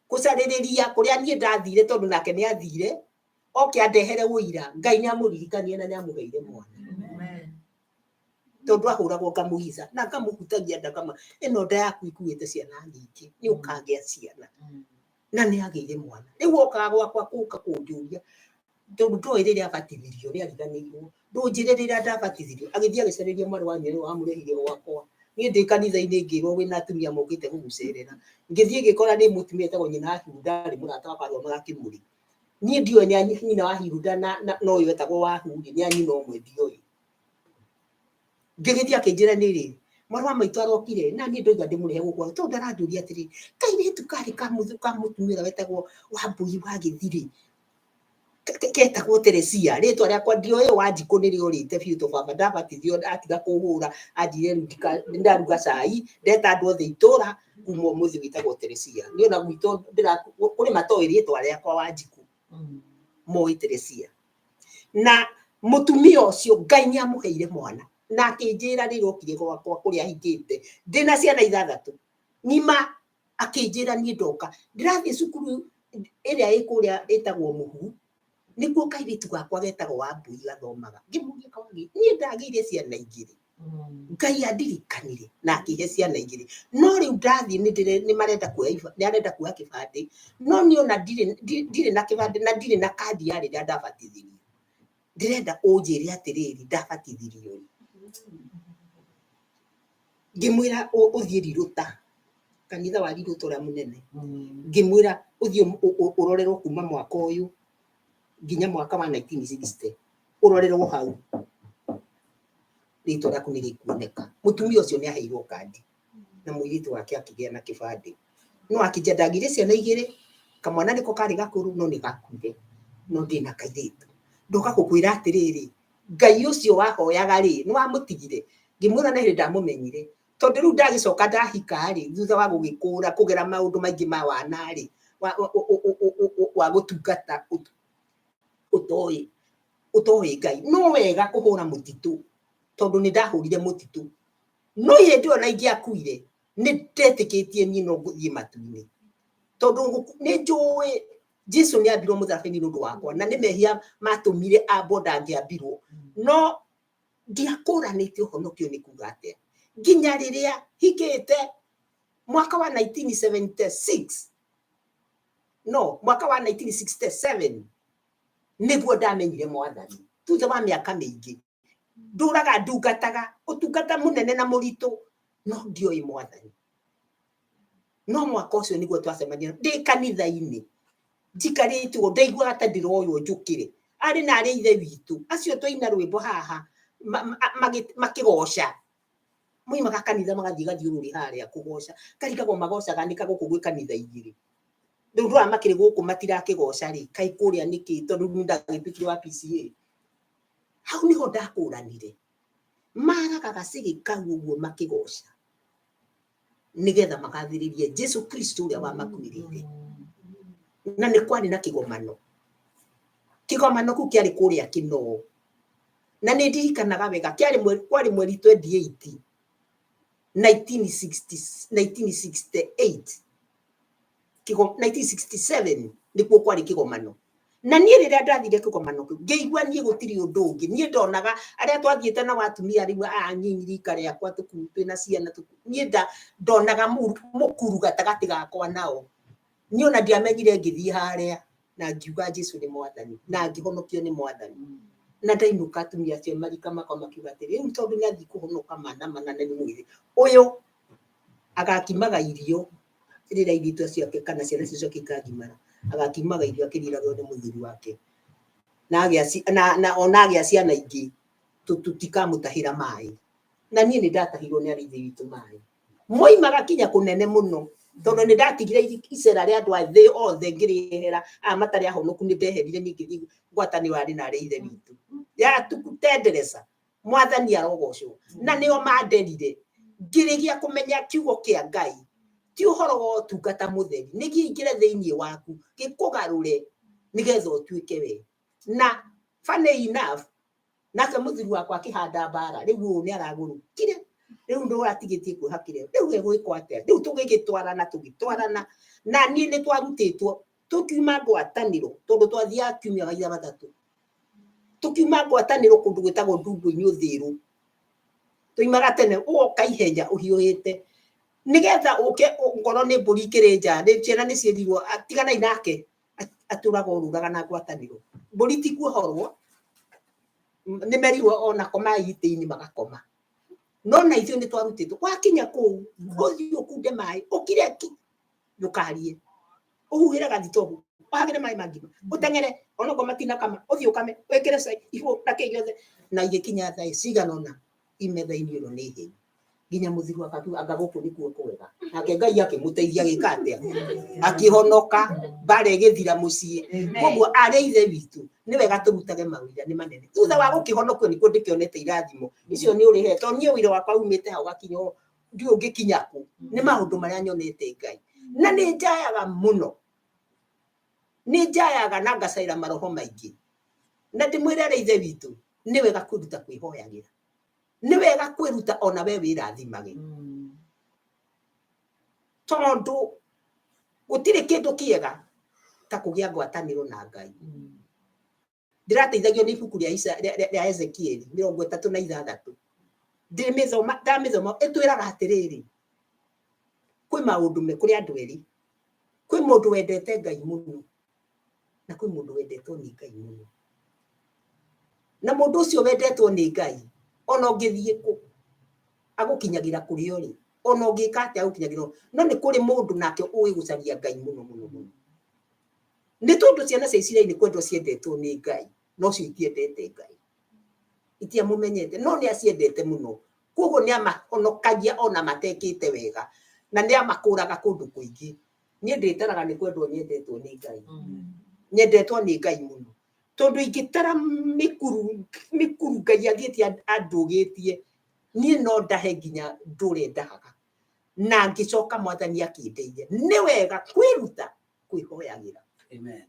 gũcarĩrĩria kũrĩa niĩ ndathire, tondũ nake nĩ athire oke andehere ũira. Ngai nĩ amũririkanie na nĩ amũheire mwana, tondũ ahũragwo ngamũhitha na ngamũhutagia nda, ngama ĩno nda yaku ikuĩte ciana nyingĩ, nĩ ũkagĩa ciana. Na nĩ agĩire mwana. Rĩu okaga gwakwa gũka kũnjũria, tondũ ndoĩ rĩrĩa abatithirio, nĩ ariganĩirwo, ndũnjĩre rĩrĩa ndabatithirio. Agĩthiĩ agĩcarĩria mwarĩ wa nyina wamũrehire gwakwa. Niĩ ndĩ kanitha-inĩ ngĩrwo wĩna atumia mokĩte gũgũcerera, ngĩthiĩ ngĩkora nĩ mũtumia etagwo nyina wa Hiruda, arĩ mũrata wakwa athomaga Kĩmũrĩ. Niĩ ndioĩ nĩ nyina wa Hiruda na ũyũ etagwo Wahuri nĩ a nyina ũmwe, ndioĩ. Ngĩgĩthiĩ akĩnjĩra nĩ rĩ mwarĩ wa maitũ arokire, na niĩ ndoiga ndĩmũrehe gũkũ, tondũ aranjũria atĩrĩ, kairĩtu karĩ ka mũtumia ũrĩa wetagwo Wambũi wa Gĩthirĩ, ketagwo Teresia, rĩtwa rĩakwa ndioĩ, Wanjikũ nĩrĩorĩte biũ, tondũ baba ndabatithio atiga kũhũra, anjĩrire rĩu ndaruga cai, ndeta andũ othe itũra, kuma ũmũthĩ wĩtagwo Teresia. Niĩ ona gwitũ kũrĩ matoĩ rĩtwa rĩakwa Wanjikũ, moĩ Teresia. Na mũtumia ũcio Ngai nĩ amũheire mwana, na akĩnjĩra rĩrĩa okire gwakwa kũrĩa ahingĩte ndĩna ciana ithathatũ ng'ima, akĩnjĩra niĩ ndoka ndĩrathiĩ cukuru ĩrĩa ĩ kũrĩa ĩtagwo Mũhu, nĩkuo kairĩtu gakwa getagwo Wambui gathomaga. Ngĩmũria kawagi, niĩ ndagĩire ciana igĩrĩ, Ngai andirikanire na akĩhe ciana igĩrĩ, no rĩu ndathiĩ nĩ marenda kuoya, nĩ arenda kuoya kĩbandĩ, no niĩ ona ndirĩ na kĩbandĩ na ndirĩ na kandi ya rĩrĩa ndabatithirio. Ndĩrenda ũnjĩre atĩrĩrĩ, ndabatithirio rĩ? Ngĩmwĩra ũthiĩ Rirũta, kanitha wa Rirũta ũrĩa mũnene, ngĩmwĩra ũthiĩ ũrorerwo kuma mwaka ũyũ nginya mwaka wa 1960, ũrorerwo hau, rĩtwa rĩaku nĩ rĩkuoneka. Mũtumia ũcio nĩ aheirwo kandi na mũirĩtu wake akĩgĩa na kĩbandĩ. No akĩnjĩra ndagĩire ciana igĩrĩ, kamwana nĩko karĩ gakũrũ no nĩ gakuire, no ndĩna kairĩtu. Ndoka gũkwĩra atĩrĩrĩ, Ngai ũcio wahoyaga rĩ, nĩ wamũtigire? Ngĩmwĩra na hĩndĩ ndamũmenyire, tondũ rĩu ndagĩcoka ndahika rĩ, thutha wa gũgĩkũra kũgera maũndũ maingĩ ma wana rĩ, wa gũtungata ũtoĩ. Ũtoĩ Ngai no wega kũhũra mũtitũ, tondũ nĩ ndahũrire mũtitũ, no hĩndĩ ĩyo na ingĩakuire nĩ ndetĩkĩtie niĩ no ngũthiĩ matu-inĩ, tondũ nĩ njũĩ Jesu nĩ ambirwo mũtharaba-inĩ nĩ ũndũ wakwa, na nĩ mehia matũmire ambwo, ndangĩambirwo. No ndiakũranĩte ũhonokio nĩ kuga atĩa nginya rĩrĩa hikĩte mwaka wa 1976, no mwaka wa 1967 nĩguo ndamenyire Mwathani, thutha wa mĩaka mĩingĩ ndũraga ndungataga ũtungata mũnene na mũritũ, no ndioĩ Mwathani. No mwaka ũcio nĩguo twacemania ndĩ kanitha-inĩ njikarĩte ũguo, ndaiguaga ta ndĩroywo njũkĩre. Arĩ na arĩ ithe witũ acio twaina rwĩmbo haha makĩgoca, moimaga kanitha magathiĩ gathiũrũrĩ harĩa kũgoca, karigagwo magocaga nĩ ka gũkũ gwĩ kanitha igĩrĩ. Rĩu ndũra makĩrĩ gũkũ matirakĩgoca rĩ, kaĩ kũrĩa nĩkĩ? Tondũ rĩu ndagĩtuĩkire wa PCA. Hau niho ndakũranire maraga gacĩgĩ kau ũguo makĩgoca nĩgetha magathĩrĩrie Jesu Kristo ũrĩa wamakuĩrĩire. Na nĩ kwarĩ na kĩgomano, kĩgomano kĩu kĩarĩ kũrĩa Kĩnoo, na nĩ ndirikanaga wega kĩarĩ kwarĩ mweri 28 1960, 1968, 1967 nĩkuo kwarĩ kĩgomano. Na niĩ rĩrĩa ndathire kĩgomano kĩu, ngĩigua niĩ gũtirĩ ũndũ ũngĩ. Niĩ ndonaga arĩa twathiĩte na watumia rĩu aya nyinyi rika rĩakwa twĩna ciana, niĩ ndonaga mũkuru gatagatĩ gakwa nao. Niĩ ona ndiamenyire ngĩthiĩ harĩa na ngiuga Jesu nĩ Mwathani, na ngĩhonokio nĩ Mwathani. Na ndainũka, atumia acio marika makwa makiuga atĩrĩ, rĩu tondũ nĩ athiĩ kũhonoka mana mana na nĩ mwĩthĩ ũyũ, agakimaga irio rĩrĩa airĩtu acio ake kana ciana icio ciake ikagimara, agakimaga irio akĩriragwo nĩ mũthuri wake, na agĩa na ona agĩa ciana ingĩ tũtikamũtahĩra maĩ. Na niĩ nĩ ndatahirwo nĩ arĩithi witũ maĩ, moimaga kinya kũnene mũno, tondũ nĩ ndatigire icera rĩa andũ a thĩ othe ngĩrĩehera. Aya matarĩ ahonoku nĩ ndeherire niĩ, ngĩthiĩ ngwatanĩro yarĩ na arĩa ithe witũ ya tukutendereza. Mwathani arogocwo. Na nĩo manderire ngĩrĩgia kũmenya kiugo kĩa Ngai ti ũhoro wa ũtungata mũtheri, nĩ kĩingĩre thĩinĩ waku gĩkũgarũre nĩgetha ũtuĩke we. Na funny enough, nake mũthuri wakwa akĩhanda mbara, rĩu ũyũ nĩ aragũrũkire, rĩu ndũ atigĩtie kwĩhakire, rĩu egwĩkwo atĩa? Rĩu tũgĩgĩtwarana, tũgĩtwarana, na niĩ nĩ twarutĩtwo tũkiuma ngwatanĩro, tondũ twathiaga kiumia maita matatũ. Tũkiuma ngwatanĩro kũndũ gwĩtagwo Ndungu-inĩ Ũthĩrũ, tuimaga tene, ũgoka ihenya ũhiũhĩte nĩgetha ũke ngorwo nĩ mbũri ikĩrĩ nja, nĩ ciana nĩ ciĩrirwo tiganai nake atũraga ũrũraga na ngwatanĩro. Mbũri ti kuohorwo, nĩ merirwo ona komai itĩ-inĩ magakoma. No na ithuĩ nĩ twarutĩtwo wakinya kũu ũthiĩ ũkunde maĩ, ũkire ki, ndũkarie, ũhuhĩre gathitobu, ũhagĩre maĩ ma ngima, ũteng'ere onokorwo matinakama, ũthiĩ ũkame, wĩkĩre cai ihũ na kĩ gĩothe. Na igĩkinya thaa cigana ũna imetha-inĩ ĩno nĩ hĩu, nginya mũthuri akakiuga anga gũkũ nĩkuo kwega. Nake Ngai akĩmũteithia agĩka atĩa? Akĩhonoka, mbara ĩgĩthira mũciĩ. Koguo arĩa ithe witũ, nĩ wega tũrutage mawĩra nĩ manene. Thutha wa gũkĩhonokio nĩkuo ndĩkĩonete irathimo icio nĩ ũrĩhe, tondũ niĩ ũira wakwa umĩte hau gakinya ndiũĩ ũngĩkinya kũ nĩ maũndũ marĩa nyonete Ngai. Na nĩ njayaga mũno, nĩ njayaga na ngacaĩra maroho maingĩ. Na ndĩmwĩre arĩa ithe witũ, nĩ wega kwĩruta kwĩhoyagĩra, nĩ wega kwĩruta ona we wĩrathimage, tondũ gũtirĩ kĩndũ kĩega ta kũgĩa ngwatanĩro na Ngai. Ndĩrateithagio nĩ ibuku rĩa rĩa Ezekieli 36. Ndĩmĩthoma, ndamĩthoma ĩtwĩraga atĩrĩrĩ, kwĩ maũndũ me kũrĩ andũ erĩ, kwĩ mũndũ wendete Ngai mũno na kwĩ mũndũ wendetwo nĩ Ngai mũno. Na mũndũ ũcio wendetwo nĩ Ngai, ona ũngĩthiĩ kũ agũkinyagĩra kũrĩa ũrĩ, ona ũngĩka atĩa agũkinyagĩra. No nĩ kũrĩ mũndũ nake ũĩ gũcaria Ngai mũno mũno mũno, nĩ tondũ ciana cia Isiraeli nĩ kwendwo ciendetwo nĩ Ngai, no cio itiendete Ngai, itiamũmenyete, no nĩ aciendete mũno. Koguo nĩ amahonokagia ona matekĩte wega, na nĩ amakũraga kũndũ kũingĩ. Niĩ ndĩtaraga nĩ kwendwo nyendetwo nĩ Ngai, nyendetwo nĩ Ngai mũno, tondũ ingĩtara mĩkuru mĩkuru Ngai athiĩte andũgĩtie, niĩ no ndahe nginya ndũre ndahaga na ngĩcoka Mwathani akĩndeithia. Nĩ wega kwĩruta kwĩhoyagĩra. Amen.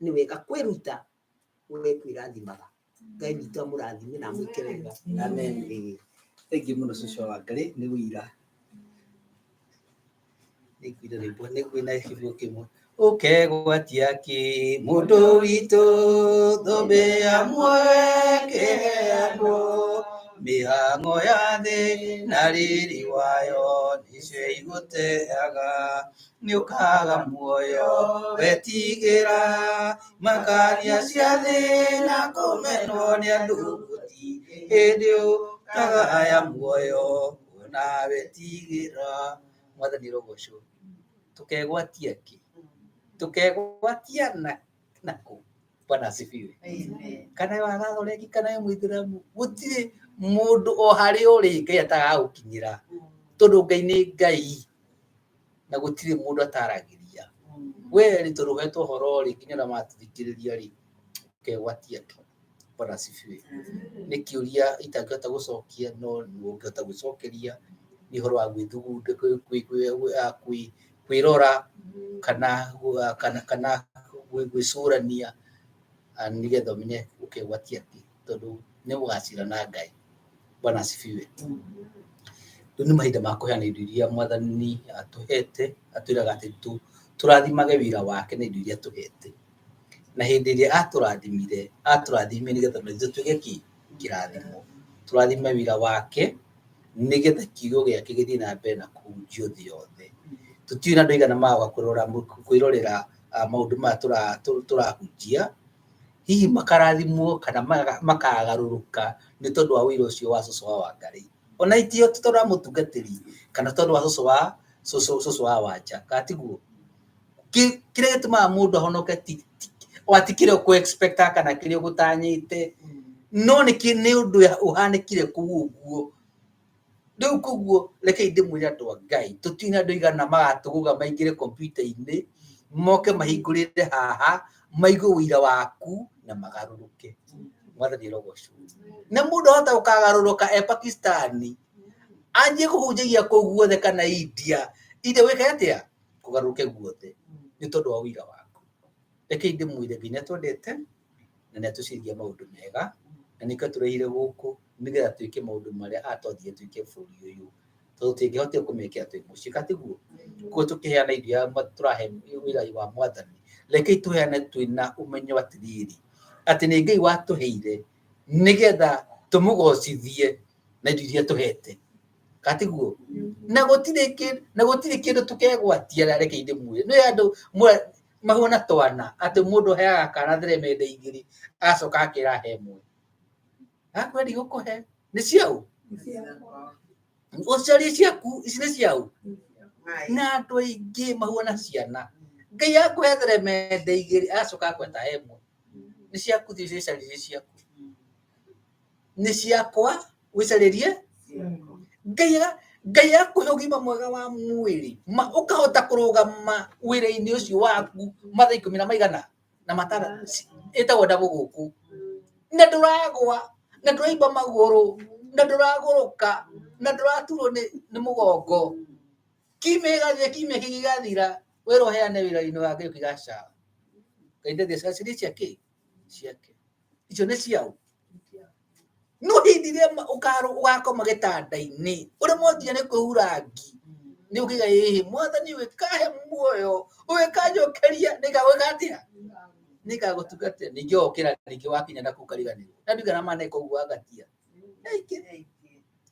Nĩ wega kwĩruta we kwĩrathimaga. Ngai witũ amũrathime na amwĩke wega. Amen. Ĩĩ. Thengiũ mũno cũcũ wa Ngarĩ nĩ wĩira. Nĩ ngwĩra rwĩmbo nĩ ngwĩna kiugo kĩmwe. Ũkegwatia kĩ mũndũ witũ thũmbĩ ya mweke andũ mĩhang'o ya thĩ na riri wayo nĩcio igũteaga nĩũkaga muoyo wetigĩra makania cia thĩ na kũmenwo nĩ andũ gũtirĩ hĩndĩ ũkagaya muoyo ona wetigĩra. Mwathani rogocwo. Tũkegwatia kĩ? Tũkegwatia na nakũ? Bwana asifiwe. Kana wĩ wa Gathoreki kana wĩ Mũithĩramu, gũtirĩ mũndũ o harĩa ũrĩ Ngai atagagũkinyĩra, tondũ Ngai nĩ Ngai na gũtirĩ mũndũ ataragĩria. We rĩ tondũ ũhetwo ũhoro rĩ nginya arĩa maratũthikĩrĩria rĩ, ũkegwatia kĩ? Bwana asifiwe. Nĩ kĩũria itangĩhota gũcokia no ũngĩhota gwĩcokeria nĩ ũhoro wa gwĩthugunda, kwĩrora kana kana kana gwĩcũrania nĩgetha ũmenye ũkegwatia kĩ, tondũ nĩ ũgacira na Ngai. Bwana asifiwe. Rĩu nĩ mahinda ma kũheana indo iria Mwathani atũhete, atwĩraga atĩ tũrathimage wĩra wake na indo iria atũhete. Na hĩndĩ ĩrĩa atũrathimire, atũrathimire nĩgetha na ithuĩ tũgĩe kĩ? Kĩrathimo. Tũrathime wĩra wake nĩgetha kiugo gĩake gĩthiĩ na mbere na kũhunjio thĩ yothe. Tũtiũĩ na andũ aigana magoka kwĩrorera maũndũ maya tũrahunjia, hihi makarathimwo kana makagarũrũka nĩ tondũ wa wĩra ũcio wa cũcũ wa Wangarĩ. Ona itio ti tondũ wa mũtungatĩri kana tondũ wa cũcũ wa cũcũ wa Wanja, kana tiguo? Kĩrĩa gĩtũmaga mũndũ ahonoke ti kĩrĩa ũkũ expect kana kĩrĩa ũgũtanyĩte, no nĩ ũndũ ũhanĩkire kũu ũguo. Rĩu koguo rekei ndĩmwĩre andũ a Ngai, tũtirĩ na andũ aigana magatũgũga maingĩre kompiuta-inĩ, moke mahingũrĩre haha, maigue ũira waku na magarũrũke. Mwathani arogocwo. Na mũndũ ahota gũkagarũrũka e Pakistani, anjie kũhunjagia kũu guothe kana India, India gwĩka atĩa? Kũgarũrũke guothe nĩ tondũ wa ũira waku. Rekei ndĩmwĩre Ngai nĩ atwendete na nĩ atũciririe maũndũ mega na nĩkĩo atũrehire gũkũ nĩgetha twĩke maũndũ marĩa atwathire twĩke bũrũri ũyũ, tondũ tũtingĩhotire kũmekĩra twĩ mũciĩ, ka tiguo? Koguo tũkĩheana indo iria tũrahe wĩra wa Mwathani, rekei tũheane twĩna ũmenyo atĩrĩrĩ, atĩ nĩ Ngai watũheire nĩgetha tũmũgocithie na indo iria tũhete, ka tiguo? Na gũtirĩ kĩndũ tũkegwatia, rekei ndĩmwĩre, nĩ andũ mahuana twana atĩ mũndũ aheaga kana theremende igĩrĩ agacoka akera he ĩmwe, akwĩra ndigũkũhe, nĩ ciaũ? Ũcarie ciaku, ici nĩ ciaũ? Na andũ aingĩ mahuana ciana, Ngai akũhe theremende igĩrĩ agacoka akwĩra ta he ĩmwe, nĩ ciaku, thiĩ wĩcarĩrie ciaku, nĩ ciakwa wĩcarĩrie. Ngai akũhe ũgima mwega wa mwĩrĩ, ũkahota kũrũgama wĩra-inĩ ũcio waku mathaa ikũmi na maigana na matano, ĩtagwo ndabũ gũkũ, na ndũragwa, na ndũraimba magũrũ, na ndũragũrũka, na ndũraturwo nĩ mũgongo. Kiumia gĩgathira, kiumia kĩngĩ gĩgathira, wĩra ũheane wĩra-inĩ wa Ngai ũkiuga aca. Ngai ndathiĩ acarie ciake, ciake. Icio nĩ ciaũ? No hĩndĩ ĩrĩa ũgakoma gĩtanda-inĩ, ũremwo nginya nĩ kwĩhura ngi, nĩ ũkiuga ĩhĩ, Mwathani ũgĩkahe muoyo, ũgĩkanjokeria, nĩngagwĩka atĩa? Nĩngagũtungatĩra. Ningĩ wokĩra ningĩ wakinya na kũu ũkariganĩrwo. Na ndigana maneka ũguo wangatia.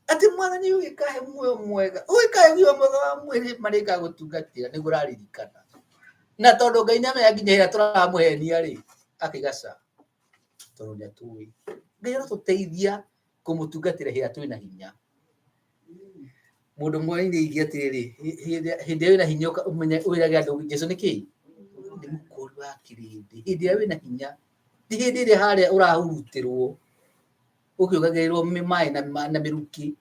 Atĩ Mwathani ũgĩkahe muoyo mwega, ũgĩkahe ũgima mwega wa mwĩrĩ, ma nĩngagũtungatĩra, nĩguo ũraririkana. Na tondũ Ngai nĩamenya nginya ĩrĩa tũramũhenia rĩ, akaiga ca, tondũ nĩatũĩ. Ngai arotũteithia kũmũtungatĩra hĩndĩ ĩrĩa twĩna hinya. Mũndũ ũmwe nĩ oigire atĩrĩrĩ, hĩndĩ ĩrĩa wĩna hinya ũmenye wĩrage andũ Jesũ nĩ kĩĩ? Nĩ mũkũũri wa kĩrĩndĩ. Hĩndĩ ĩrĩa wĩna hinya, ti hĩndĩ ĩrĩa harĩa ũrahurutĩrwo ũkĩongagĩrĩrwo maĩ na mĩrukĩ.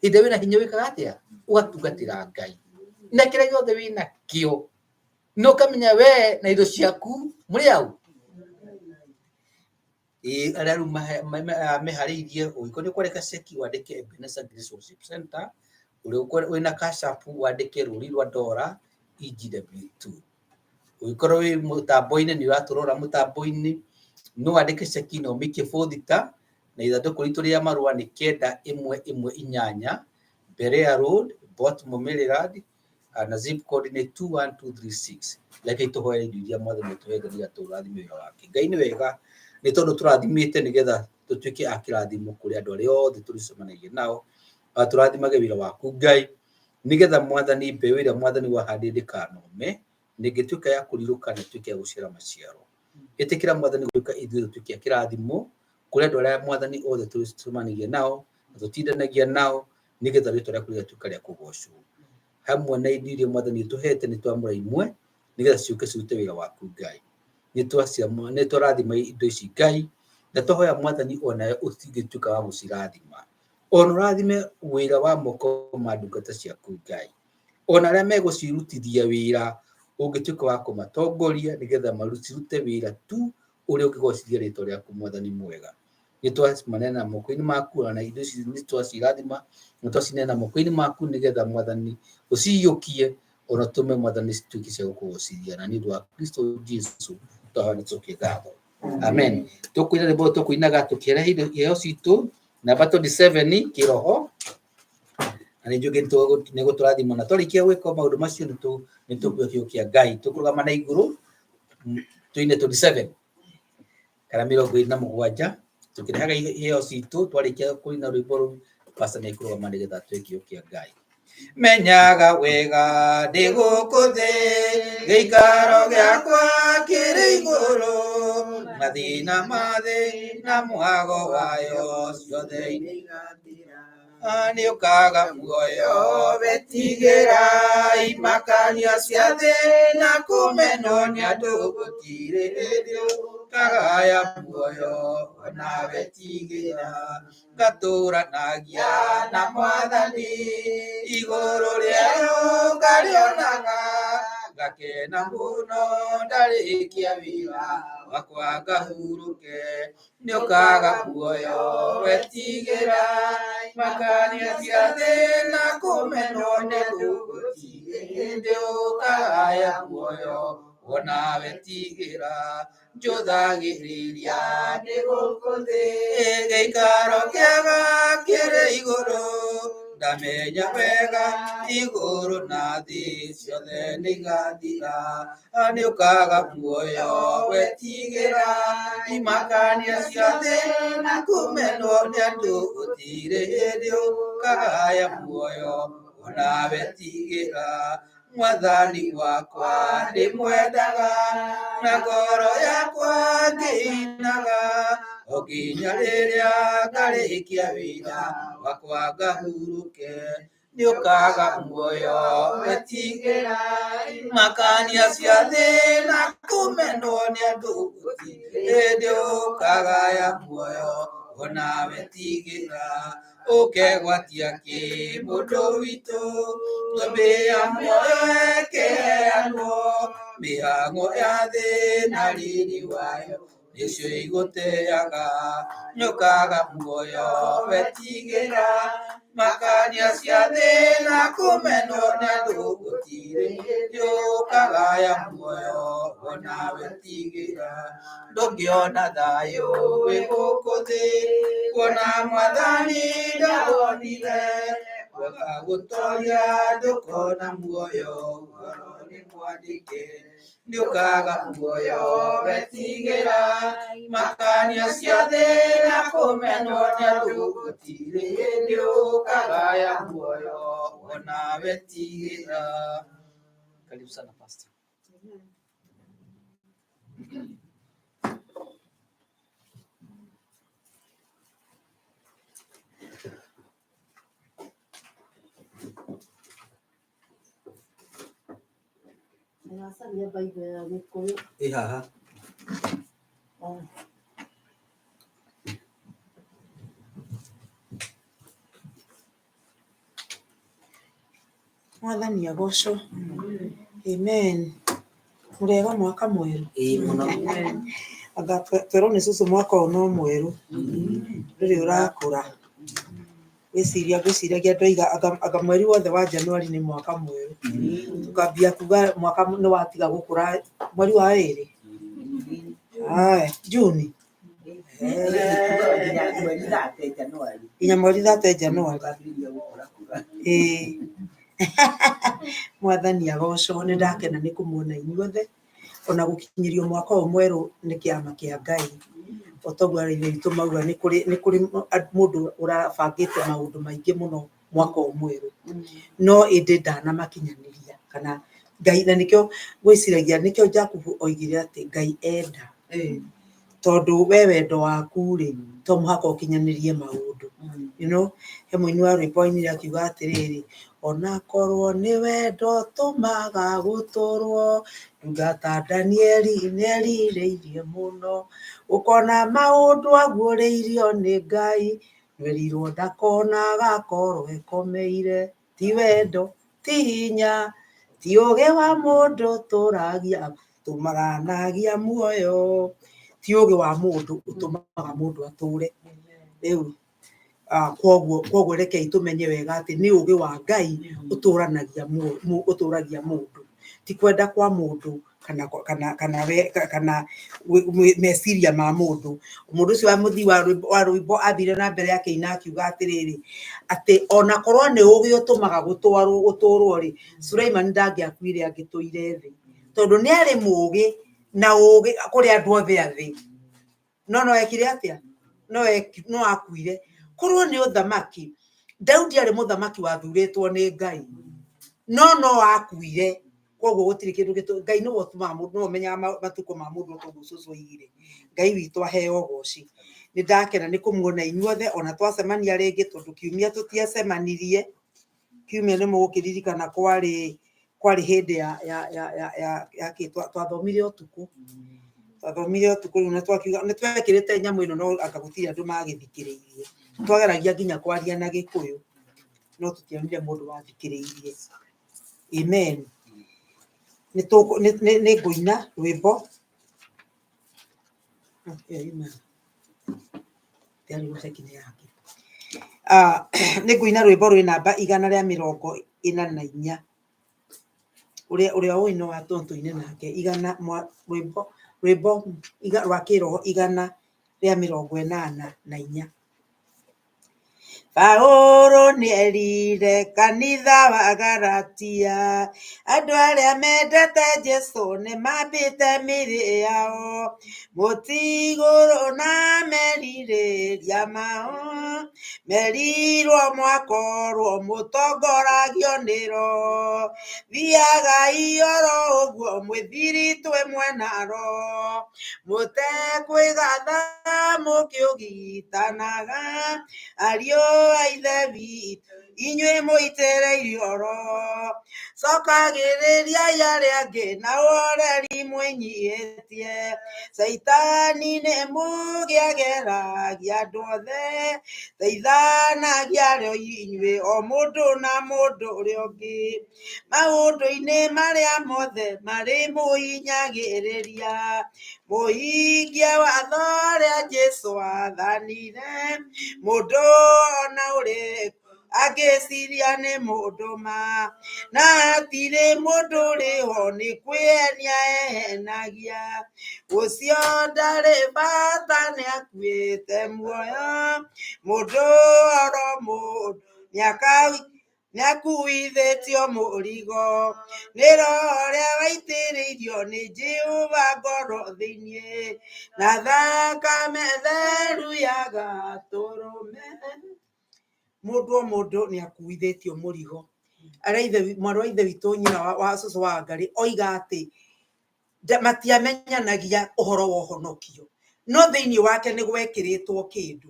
Hĩndĩ ĩrĩa wĩna hinya wĩkaga atĩa? Ũgatungatĩra Ngai na kĩrĩa gĩothe wĩna kĩo, na ũkamenya we na indo ciaku mũrĩ au. Ĩĩ, arĩa rĩu meharĩirie, ũngĩkorwo nĩ ũkwandĩka ceki wandĩke Ebenezer Grace Worship Center, ũrĩa wĩna cash app wandĩke rũri rwa ndora EGW2. Ũngĩkorwo wĩ mũtambo-inĩ nĩ ũratũrora mũtambo-inĩ, No wandĩke ceki na ũmĩikie bothita, na ithandũkũ ritũ rĩa marũa nĩ 9118 Berea Road, Baltimore, Maryland, na zip code nĩ 21236. Reke tũhoere indo iria Mwathani atũhete nĩgetha tũrathime wĩra wake. Ngai nĩ wega nĩ tondũ tũrathimĩte nĩgetha tũtuĩke a kĩrathimo kũrĩ andũ arĩa othe tũrĩcemanagia nao. Tũrathimage wĩra waku Ngai, nĩgetha Mwathani mbeũ ĩrĩa Mwathani wahandire ndĩkanome, na ĩngĩtuĩka ya kũrirũka na ĩtuĩke ya gũciara maciaro. Ĩtĩkĩra Mwathani gũtuĩka ithuĩ tũtuĩke a kĩrathimo kũrĩ andũ arĩa Mwathani othe tũrĩcemanagia nao na tũtindanagia nao, nĩgetha rĩtwa rĩaku rĩgatuĩka rĩa kũgocwo. Hamwe na indo iria Mwathani ũtũhete nĩ twamũra imwe nĩgetha ciũke cirute wĩra waku Ngai. Nĩ twarathima indo ici Ngai, na twahoya Mwathani onawe ũtingĩtuĩka wa gũcirathima. Ona ũrathime wĩra wa moko ma ndungata ciaku Ngai. Ona arĩa megũcirutithia wĩra ũngĩtuĩka wa kũmatongoria nĩgetha marute wĩra tu ũrĩa ũngĩgocithia rĩtwa rĩaku Mwathani mwega. Nĩ twacimaneana moko-inĩ maku, ona indo ici nĩ twacirathima na twacineana moko-inĩ maku nĩgetha Mwathani ũciyũkie, ona tũme Mwathani cituĩke cia gũkũgocithia, na nĩ ũndũ wa Kristo Jesu twahoya na tũcokie ngatho. Amen. Tũkũina rwĩmbo tũkũinaga tũkĩrehe indo iheo citũ namba 27 kĩroho, na nĩ njũĩ nĩ gũtũrathima, na twarĩkia gwĩka maũndũ macio nĩ tũkuoya kiugo kĩa Ngai tũkũrũgama na igũrũ tũine 27 kana 27 tũkĩrehaga iheo citũ. Twarĩkia kũina rwĩmbo rũu, pastor nĩ ekũrũgama nĩgetha tũhe kiugo kĩa Ngai. Menyaga wega ndĩ gũkũ thĩ, gĩikaro gĩakwa kĩrĩ igũrũ, mathĩna ma thĩ na mwago wayo ciothe nĩ ũkaga muoyo. Wetigĩra imakania cia thĩ na kũmenwo nĩ andũ, gũtirĩ hĩndĩ ũkagaya muoyo. Ona wetigĩra ngatũranagia na Mwathani, igũrũ rĩerũ ngarĩonaga, ngakena mũno ndarĩkia wĩra wakwa ngahurũke. Nĩ ũkaga muoyo wetigĩra makania cia thĩ na kũmenwo nĩ andũ, gũtirĩ hĩndĩ ũkagaya muoyo. Ona wetigĩra njũthagĩrĩria ndĩ gũkũ thĩ, gĩikaro kĩega kĩrĩ igũrũ, ndamenya wega igũrũ na thĩ ciothe nĩ igathira. Nĩ ũkaga muoyo wetigĩra imakania cia thĩ na kũmenwo nĩ andũ, gũtirĩ hĩndĩ ũkagaya muoyo. Ona wetigĩra Mwathani wakwa ndĩmwendaga, na ngoro yakwa ngĩinaga, o nginya rĩrĩa ngarĩkia wĩra wakwa ngahurũke. Nĩ ũkaga muoyo wetigĩra makania cia thĩ na kũmenwo nĩ andũ, gũtirĩ hĩndĩ ũkagaya muoyo. Ona wetigĩra ũkegwatia kĩ mũndũ witũ, thũmbĩ ya muoyo ĩkĩheanwo, mĩhang'o ya thĩ na riri wayo nĩcio igũteaga. Nĩ ũkaga muoyo wetigĩra makania cia thĩ na kũmenwo nĩ andũ, gũtirĩ hĩndĩ ũkagaya muoyo. Ona wetigĩra ndũngĩona thayũ wĩ gũkũ thĩ, kuona Mwathani ndawonire, kwaga gũtoria ndũkona muoyo. Ũhoro nĩ mwandĩke, nĩ ũkaga muoyo wetigĩra makania cia thĩ na kũmenwo nĩ andũ, gũtirĩ hĩndĩ ũkagaya muoyo. Ona wetigĩra. Karibu sana Pastor. Ndĩracaria Bible ya Gĩkũyũ. Ĩ haha. Oh. Mwathani agocwo. Amen. Mũrĩega mwaka mwerũ. Ĩĩ mũno. Anga twerwo nĩ cũcũ mwaka ũyũ no mwerũ, ndũrĩ ũrakũra. Ngwĩciria ngwĩciragia andũ aiga anga mweri wothe wa Januari nĩ mwaka mwerũ. Tũkambia kuga mwaka nĩ watiga gũkũra mweri wa ĩrĩ. Aya, Juni. Nginya mweri 30 Januari. Nginya mweri 30 Januari. Ũkambĩrĩria gũkũrakũra. Ĩĩ. Mwathani agocwo, nĩ ndakena nĩ kũmuona inyuothe ona gũkinyĩrio mwaka ũyũ mwerũ nĩ kĩama kĩa Ngai. O toguo arĩa ithe witũ mauga, nĩ kũrĩ mũndũ ũrabangĩte maũndũ maingĩ mũno mwaka ũyũ mwerũ, no ĩndĩ ndanamakinyanĩria kana Ngai, na nĩkĩo ngwĩciragia nĩkĩo Jakubu oigire atĩ Ngai enda, tondũ we wendo waku rĩ, to mũhaka ũkinyanĩrie maũndũ. He mũini wa rwĩmbo ainire akiuga atĩrĩrĩ, onakorwo nĩ wendo tũmaga gũtũrwo, ndungata Danieli nĩerirĩirie mũno ũkona maũndũ aguũrĩirio nĩ Ngai, twerirwo ndakona agakorwo ekomeire. Ti wendo, ti hinya, ti ũgĩ wa mũndũ tũragia tũmaranagia muoyo, ti ũgĩ wa mũndũ ũtũmaga mũndũ atũre rĩu. Kwoguo rekei tũmenye wega atĩ nĩ ũgĩ wa Ngai ũtũranagia ũtũragia mũndũ, ti kwenda kwa mũndũ kana meciria ma mũndũ. Mũndũ ũcio wa mũthii wa rwĩmbo athire na mbere akĩina akiuga atĩrĩrĩ, atĩ ona korwo nĩ ũgĩ ũtũmaga gũtwarwo gũtũrwo rĩ, Suleiman ndangĩakuire angĩtũire thĩ, tondũ nĩ arĩ mũgĩ na ũgĩ kũrĩ andũ othe a thĩ, no ekire atĩa? No akuire. Korwo nĩ ũthamaki, Daudi arĩ mũthamaki wathurĩtwo nĩ Ngai, no akuire. Koguo gũtirĩ kĩndũ gĩtũ Ngai nĩwe ũtũmaga mũndũ, nĩwe ũmenyaga matukũ ma mũndũ, toguo cũcũ oigire. Ngai witũ aheo ũgoci. Nĩ ndakena nĩ kũmuona inyuothe ona twacemania rĩngĩ, tondũ kiumia tũtiacemanirie. Kiumia nĩ mũgũkĩririkana kwarĩ hĩndĩ ya kĩ twathomire ũtukũ, twathomire ũtukũ rĩu, na twakiuga nĩ twekĩrĩte nyamũ ĩno, no anga gũtirĩ andũ magĩthikĩrĩirie. Twageragia nginya kwaria na Gĩkũyũ, no tũtionire mũndũ wathikĩrĩirie. Amen. Nĩ ngũina rwĩmbo. Ĩyo yuma ndĩarigwo ceki nĩ yake. Nĩ ngũina rwĩmbo rwĩ namba 144. Ũrĩa ũĩ no tũine nake igana rwĩmbo rwa kĩroho 184. Paũlũ nĩerire kanitha wa Galatia, andũ arĩa mendete Jesũ nĩmambĩte mĩĩrĩ yao mũtigũrũ na merirĩria mao, merirwo mwakorwo mũtongoragio nĩ Roho, thiagai oro ũguo mwĩthiritwe mwena Roho, mũtekwĩgatha mũkĩũgitanaga, ariũ a Ithe witũ inyuĩ mũitĩrĩirio Roho, cokagĩrĩriai arĩa angĩ na ũhoreri mwĩnyihĩtie, Caitani nĩ mũũgĩ ageragia andũ othe, teithanagia arĩ inyuĩ o mũndũ na mũndũ ũrĩa ũngĩ, maũndũ-inĩ marĩa mothe marĩ mũhinyagĩrĩria, mũhingie watho ũrĩa Jesũ aathanire, mũndũ ona ũrĩkũ angĩciria nĩ mũndũ ma, na hatirĩ mũndũ ũrĩ ho nĩ kwĩhenia ehenagia, ũcio ndarĩ bata nĩakuĩte muoyo, mũndũ oro mũndũ nĩakuithĩtio mũrigo, nĩ Roho ũrĩa waitĩrĩirio nĩ Jehova ngoro thĩinĩ, na thakame theru ya Gatũrũme. Mũndũ o mũndũ nĩ akuithĩtio mũrigo. Arĩa ithe mwarĩ wa ithe witũ nyina wa cũcũ wa Ngarĩ oiga atĩ matiamenyanagia ũhoro wa ũhonokio, no thĩinĩ wake nĩ gwekĩrĩtwo kĩndũ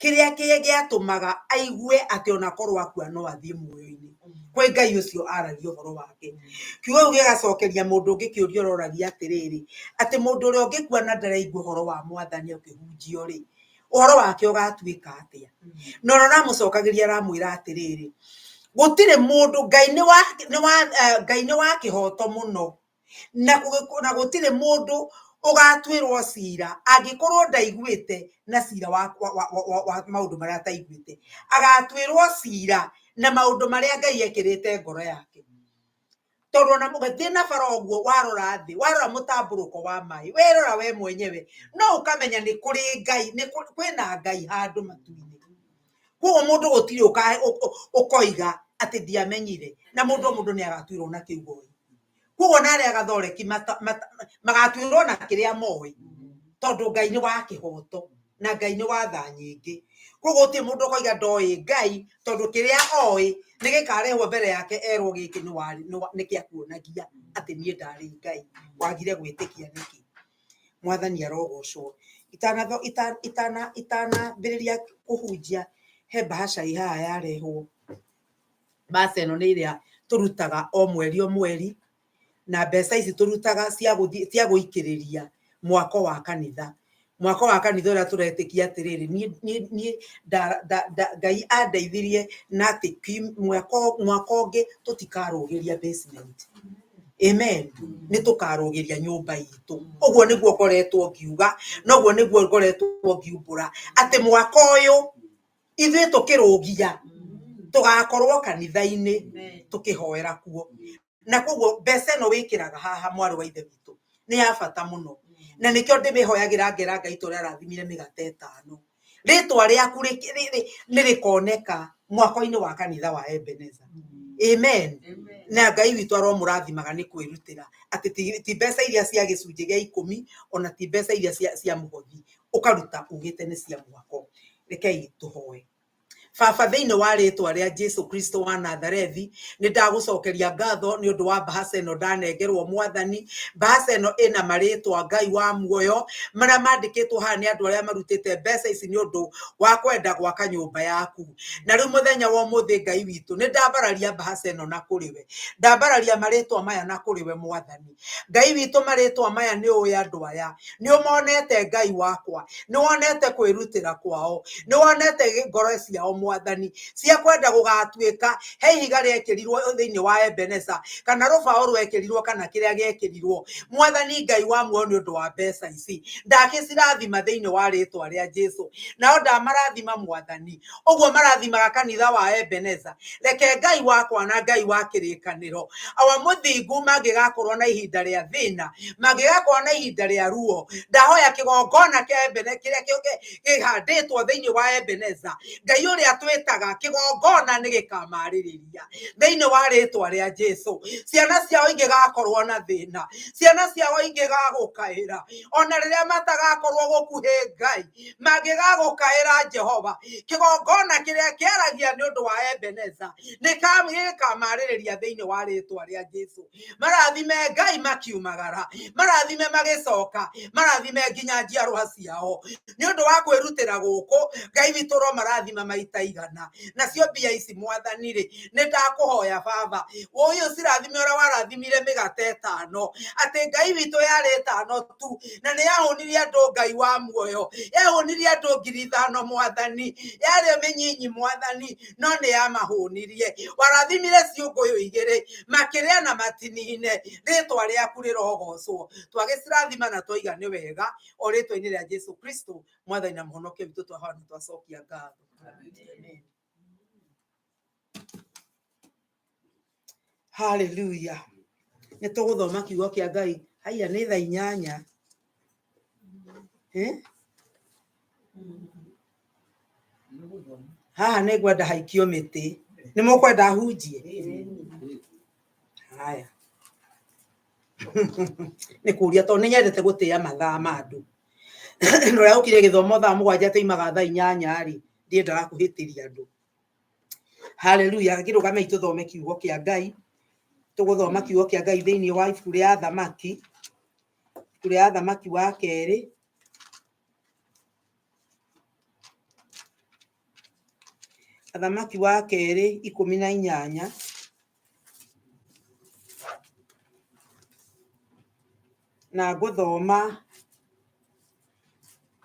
kĩrĩa gĩatũmaga aigue atĩ ona korwo akua no athiĩ muoyo-inĩ kwĩ Ngai ũcio aragia ũhoro wake. Kiugo kĩu gĩgacokeria mũndũ ũngĩ kĩũria ũroragia atĩrĩrĩ, atĩ mũndũ ũrĩa ũngĩkua na ndaraigua ũhoro wa Mwathani ũkĩhunjio rĩ, ũhoro wake ũgatuĩka atĩa? Na ũrĩa ũramũcokagĩria aramwĩra atĩrĩrĩ, gũtirĩ mũndũ, Ngai nĩ wa kĩhoto mũno, na gũtirĩ mũndũ ũgatuĩrwo cira angĩkorwo ndaiguĩte na cira wa maũndũ marĩa ataiguĩte, agatuĩrwo cira na maũndũ marĩa Ngai ekĩrĩte ngoro yake. Tondũ ona mũgĩthiĩ na bara ũguo warora thĩ, warora mũtambũrũko wa maĩ, werora we mwenyewe, no ũkamenya nĩ kũrĩ Ngai, nĩ kwĩna Ngai handũ matu-inĩ. Koguo mũndũ gũtirĩ ũkoiga atĩ ndiamenyire, na mũndũ o mũndũ nĩ agatuĩrwo na kĩu oĩ. Koguo na arĩa gathoreki magatuĩrwo na kĩrĩa moĩ, tondũ Ngai nĩ wa kĩhoto na Ngai nĩ wa tha nyingĩ. Koguo gũtirĩ mũndũ ũkoiga ndoĩ Ngai, tondũ kĩrĩa oĩ nĩ gĩkarehwo mbere yake erwo gĩkĩ nĩ gĩakuonagia atĩ niĩ ndarĩ Ngai, wagire gwĩtĩkia nĩkĩ? Mwathani arogocwo. Itanambĩrĩria kũhunjia, he mbahaca ĩ haha yarehwo. Mbahaca ĩno nĩ ĩrĩa tũrutaga o mweri o mweri, na mbeca ici tũrutaga cia gũthiĩ, cia gũikĩrĩria mwako wa kanitha. Mwako wa kanitha ũrĩa tũretĩkia atĩrĩrĩ, niĩ, niĩ, niĩ Ngai andeithirie na atĩ mwaka ũngĩ tũtikarũgĩria basement. Amen. Nĩ tũkarũgĩria nyũmba itũ. Ũguo nĩguo ngoretwo ngiuga, na ũguo nĩguo ngoretwo ngiumbũra, atĩ mwaka ũyũ ithuĩ tũkĩrũgia tũgakorwo kanitha-inĩ tũkĩhoera kuo. Na koguo mbeca ĩno wĩkĩraga haha, mwarĩ wa ithe witũ, nĩ ya bata mũno. Na nĩkĩo ndĩmĩhoyagĩra ngera Ngai ta ũrĩa arathimire mĩgate ĩtano. Rĩtwa rĩaku nĩ rĩkoneka mwako-inĩ wa kanitha wa Ebenezer. Amen. Na Ngai witũ aromũrathimaga nĩ kwĩrutĩra atĩ ti mbeca iria cia gĩcunjĩ gĩa ikũmi, ona ti mbeca iria cia mũhothi, ũkaruta ugĩte nĩ cia mwako. Rekei tũhoe. Baba, thĩinĩ wa rĩtwa rĩa Jesu Kristo wa Nazarethi, nĩ ndagũcokeria ngatho nĩ ũndũ wa mbahaca ĩno ndanengerwo Mwathani. Mbahaca ĩno ĩna marĩtwa Ngai wa muoyo, marĩa mandĩkĩtwo haha nĩ andũ arĩa marutĩte mbeca ici nĩ ũndũ wa kwenda gwaka nyũmba yaku. Na rĩu mũthenya wa ũmũthĩ Ngai witũ, nĩ ndambararia mbahaca ĩno na kũrĩ we. Ndambararia marĩtwa maya na kũrĩ we Mwathani. Ngai witũ, marĩtwa maya nĩ ũĩ andũ aya, nĩ ũmonete Ngai wakwa, nĩ wonete kwĩrutĩra kwao, nĩ wonete ngoro ciao Mwathani cia kwenda gũgatuĩka he ihiga rĩekĩrirwo thĩinĩ wa Ebeneza, kana rũbaũ rwekĩrirwo, kana kĩrĩa gĩekĩrirwo. Mwathani Ngai wa muoyo, nĩ ũndũ wa mbeca ici ndagĩcirathima thĩinĩ wa rĩtwa rĩa Jesu. Nao ndamarathima Mwathani ũguo marathimaga kanitha wa Ebeneza. Reke Ngai wakwa na Ngai wa kĩrĩkanĩro, awa mũthingu, mangĩgakorwo na ihinda rĩa thĩna, mangĩgakorwo na ihinda rĩa ruo, ndahoya kĩgongona kĩa Ebene kĩrĩa kĩhandĩtwo thĩinĩ wa Ebeneza, Ngai ũrĩa twĩtaga kĩgongona, nĩ gĩkamarĩrĩria thĩinĩ wa rĩtwa rĩa Jesu. Ciana ciao ingĩgakorwo na thĩna, ciana ciao ingĩgagũkaĩra, ona rĩrĩa matagakorwo gũkuhĩ, Ngai mangĩgagũkaĩra Jehova, kĩgongona kĩrĩa kĩaragia nĩ ũndũ wa Ebeneza nĩ gĩkamarĩrĩria thĩinĩ wa rĩtwa rĩa Jesu. Marathime Ngai makiumagara, marathime magĩcoka, marathime nginya njiarwa ciao nĩ ũndũ wa kwĩrutĩra gũkũ. Ngai witũ, ro marathima maita igana. Nacio mbia ici Mwathani rĩ, nĩ ndakũhoya Baba ũyũ, cirathime ũrĩa warathimire mĩgate ĩtano, atĩ Ngai witũ yarĩ ĩtano tu na nĩ yahũnirie andũ. Ngai wa muoyo, yahũnirie andũ 5,000 Mwathani. Yarĩ mĩnyinyi Mwathani, no nĩ yamahũnirie. Warathimire ciũngũyũ igĩrĩ, makĩrĩa na matinine. Rĩtwa rĩaku rĩrogocwo. Twagĩcirathima na twaiga nĩ wega, o rĩtwa-inĩ rĩa Jesu Kristo, Mwathani na Mũhonokia witũ, twahoya na twacokia ngatho. Amen. Haleluya. Nĩ tũgũthoma kiugo kĩa Ngai. Haiya, nĩ thaa 8. Eh? Haha nĩ ngwenda haikio mĩtĩ. Nĩ mũkwenda hunjie? Haya. Nĩ kũria tondũ nĩ nyendete gũtĩa mathaa ma andũ. Na ũrĩa ũkire gĩthomo thaa 7 tuimaga thaa 8 rĩ, ndiendaga kũhĩtĩria andũ. Haleluya. Kĩrũgamei tũthome kiugo kĩa Ngai. Tũgũthoma kiugo kĩa Ngai thĩinĩ wa ibuku rĩa Athamaki, ibuku rĩa Athamaki wa kerĩ, Athamaki wa kerĩ 18. Na ngũthoma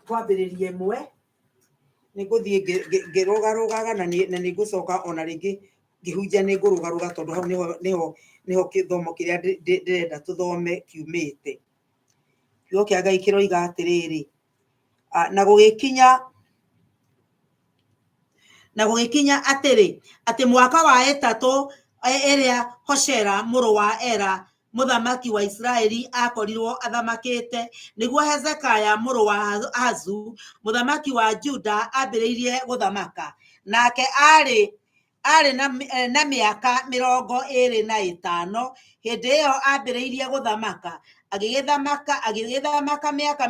kwambĩrĩria ĩmwe, nĩ ngũthiĩ ngĩrũgarũgaga na nĩ ngũcoka ona rĩngĩ ngĩhunjia nĩ ngũrũgarũga, tondũ hau nĩho gĩthomo kĩrĩa ndĩrenda tũthome kiumĩte. Kiugo kĩa Ngai kĩroiga atĩrĩrĩ, na gũgĩkinya atĩrĩ, atĩ mwaka wa ĩtatũ Ĩrĩa Hoshea mũrũ wa Ela mũthamaki wa Isiraeli akorirwo athamakĩte, nĩguo Hezekia mũrũ wa Ahazu mũthamaki wa Juda ambĩrĩirie gũthamaka. Nake arĩ na mĩaka 25 hĩndĩ ĩyo ambĩrĩirie gũthamaka, agĩgĩthamaka mĩaka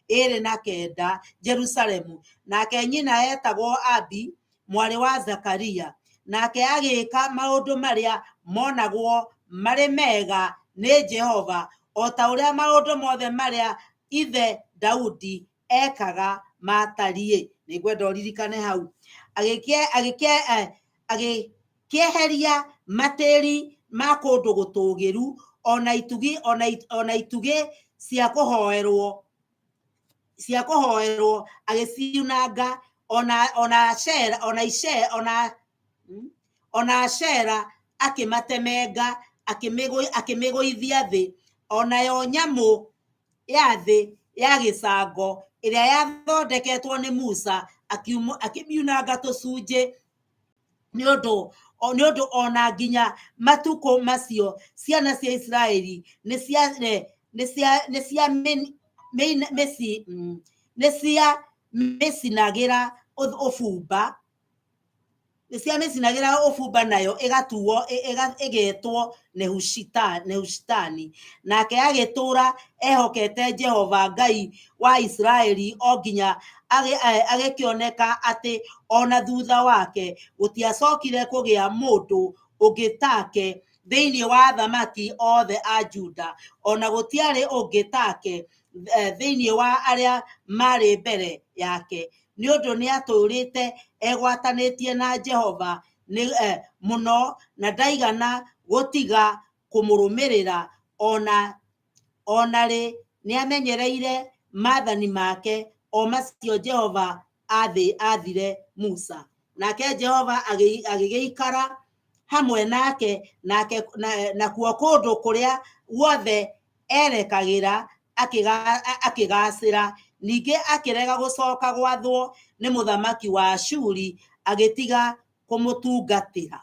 29 Jerusalemu. Nake nyina etagwo Abi mwarĩ wa Zakaria. Nake agĩĩka maũndũ marĩa monagwo marĩ mega nĩ Jehova, o ta ũrĩa maũndũ mothe marĩa ithe Daudi ekaga matariĩ. Nĩngwenda ũririkane hau. Agĩkĩeheria matĩri ma kũndũ gũtũũgĩru, ona itugĩ ona itugĩ cia kũhoerwo agĩciunanga, ona Ashera ona ice ona ona Ashera akĩmatemenga, akĩmĩgũithia thĩ. Onayo nyamũ ya thĩ ya gĩcango ĩrĩa yathondeketwo nĩ Musa akĩmiunanga tũcunjĩ, nĩ ũndũ ona nginya matukũ macio ciana cia Isiraeli nĩ cia mĩcinagĩra ũbumba, nayo ĩgatuo ĩgetwo Nehushitani. Nake agĩtũũra ehokete Jehova Ngai wa Isiraeli o nginya agĩkĩoneka atĩ ona thutha wake gũtiacokire kũgĩa mũndũ ũngĩ take thĩinĩ wa athamaki othe a Juda, ona gũtiarĩ ũngĩ take thĩinĩ wa arĩa marĩ mbere yake, nĩ ũndũ nĩatũũrĩte egwatanĩtie na Jehova mũno, na ndaigana gũtiga kũmũrũmĩrĩra. Ona rĩ nĩamenyereire maathani make, o macio Jehova aathire Musa. Nake Jehova agĩgĩikara hamwe nake, nakuo kũndũ kũrĩa guothe erekagĩra akĩgaacĩra. Ningĩ akĩrega gũcoka gwathwo nĩ mũthamaki wa Ashuri, agĩtiga kũmũtungatĩra.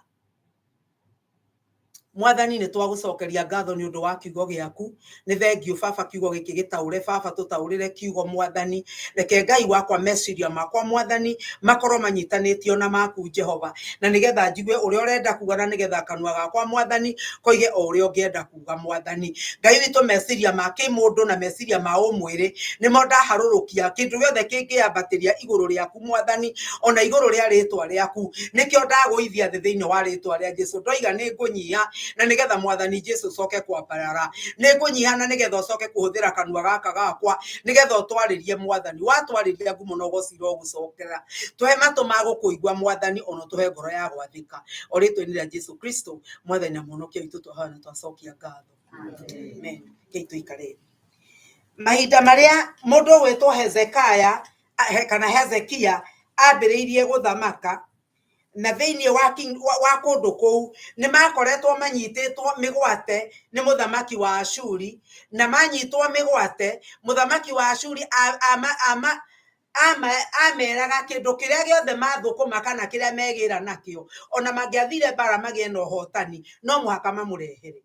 Mwathani, nĩ twagũcokeria ngatho nĩ ũndũ wa kiugo gĩaku. Nĩ thengiũ baba, kiugo gĩkĩ gĩtaũre baba, tũtaũrĩre kiugo mwathani. Reke Ngai wakwa meciria makwa mwathani makorwo manyitanĩtio na maku Jehova, na nĩgetha njigue ũrĩa ũrenda kuga, na nĩgetha kanua gakwa mwathani koige o ũrĩa ũngĩenda kuga mwathani. Ngai witũ, meciria ma kĩmũndũ na meciria ma ũmwĩrĩ nĩmo ndaharũrũkia. Kĩndũ gĩothe kĩngĩambatĩria igũrũ rĩaku mwathani, ona igũrũ rĩa rĩtwa rĩaku, nĩkĩo ndagũithia thĩ thĩinĩ wa rĩtwa rĩa Jesu. Ndoiga nĩ ngũnyiha, na nĩgetha mwathani Jesu ũcoke kwambarara. Nĩ ngũnyiha na nĩgetha ũcoke kũhũthĩra kanua gaka gakwa, nĩgetha ũtwarĩrie mwathani. Watwarĩria ngumo na ũgoci ũgũcokera. Tũhe matũ ma gũkũigua mwathani, ona ũtũhe ngoro ya gwathĩka. O rĩtwa-inĩ rĩa Jesu Kristo mwathani na mũhonokia witũ, twahoya na twacokia ngatho. Amen. Kei tũikare. Mahinda marĩa mũndũ ũgwĩtwo Hezekiah kana Hezekia ambĩrĩirie gũthamaka, na thĩinĩ wa kũndũ kũu nĩ makoretwo manyitĩtwo mĩgwate nĩ mũthamaki wa Ashuri. Na manyitwo mĩgwate, mũthamaki wa Ashuri ameraga kĩndũ kĩrĩa gĩothe mathũkũma kana kĩrĩa megĩra nakĩo, ona mangĩathire mbara magĩe na ũhotani, no mũhaka mamũrehere.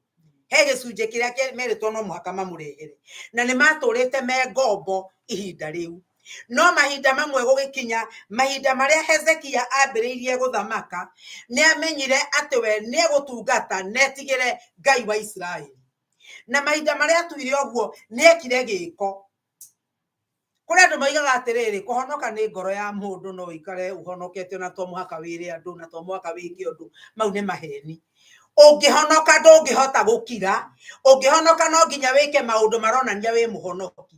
He gĩcunjĩ kĩrĩa merĩtwo no mũhaka mamũrehere. Na nĩ matũrĩte me ngombo ihinda rĩu. No mahinda mamwe gũgĩkinya, mahinda marĩa Hezekia ambĩrĩirie gũthamaka, nĩ amenyire atĩ we nĩ egũtungata na etigĩre Ngai wa Isiraeli. Na mahinda marĩa atuire ũguo, nĩ ekire gĩko. Kũrĩ andũ moigaga atĩrĩrĩ, kũhonoka nĩ ngoro ya mũndũ, no ũikare ũhonokete na to mũhaka wĩre andũ, na to mũhaka wĩke ũndũ. Mau nĩ maheni. Ũngĩhonoka ndũngĩhota gũkira. Ũngĩhonoka no nginya wĩke maũndũ maronania wĩ mũhonoki.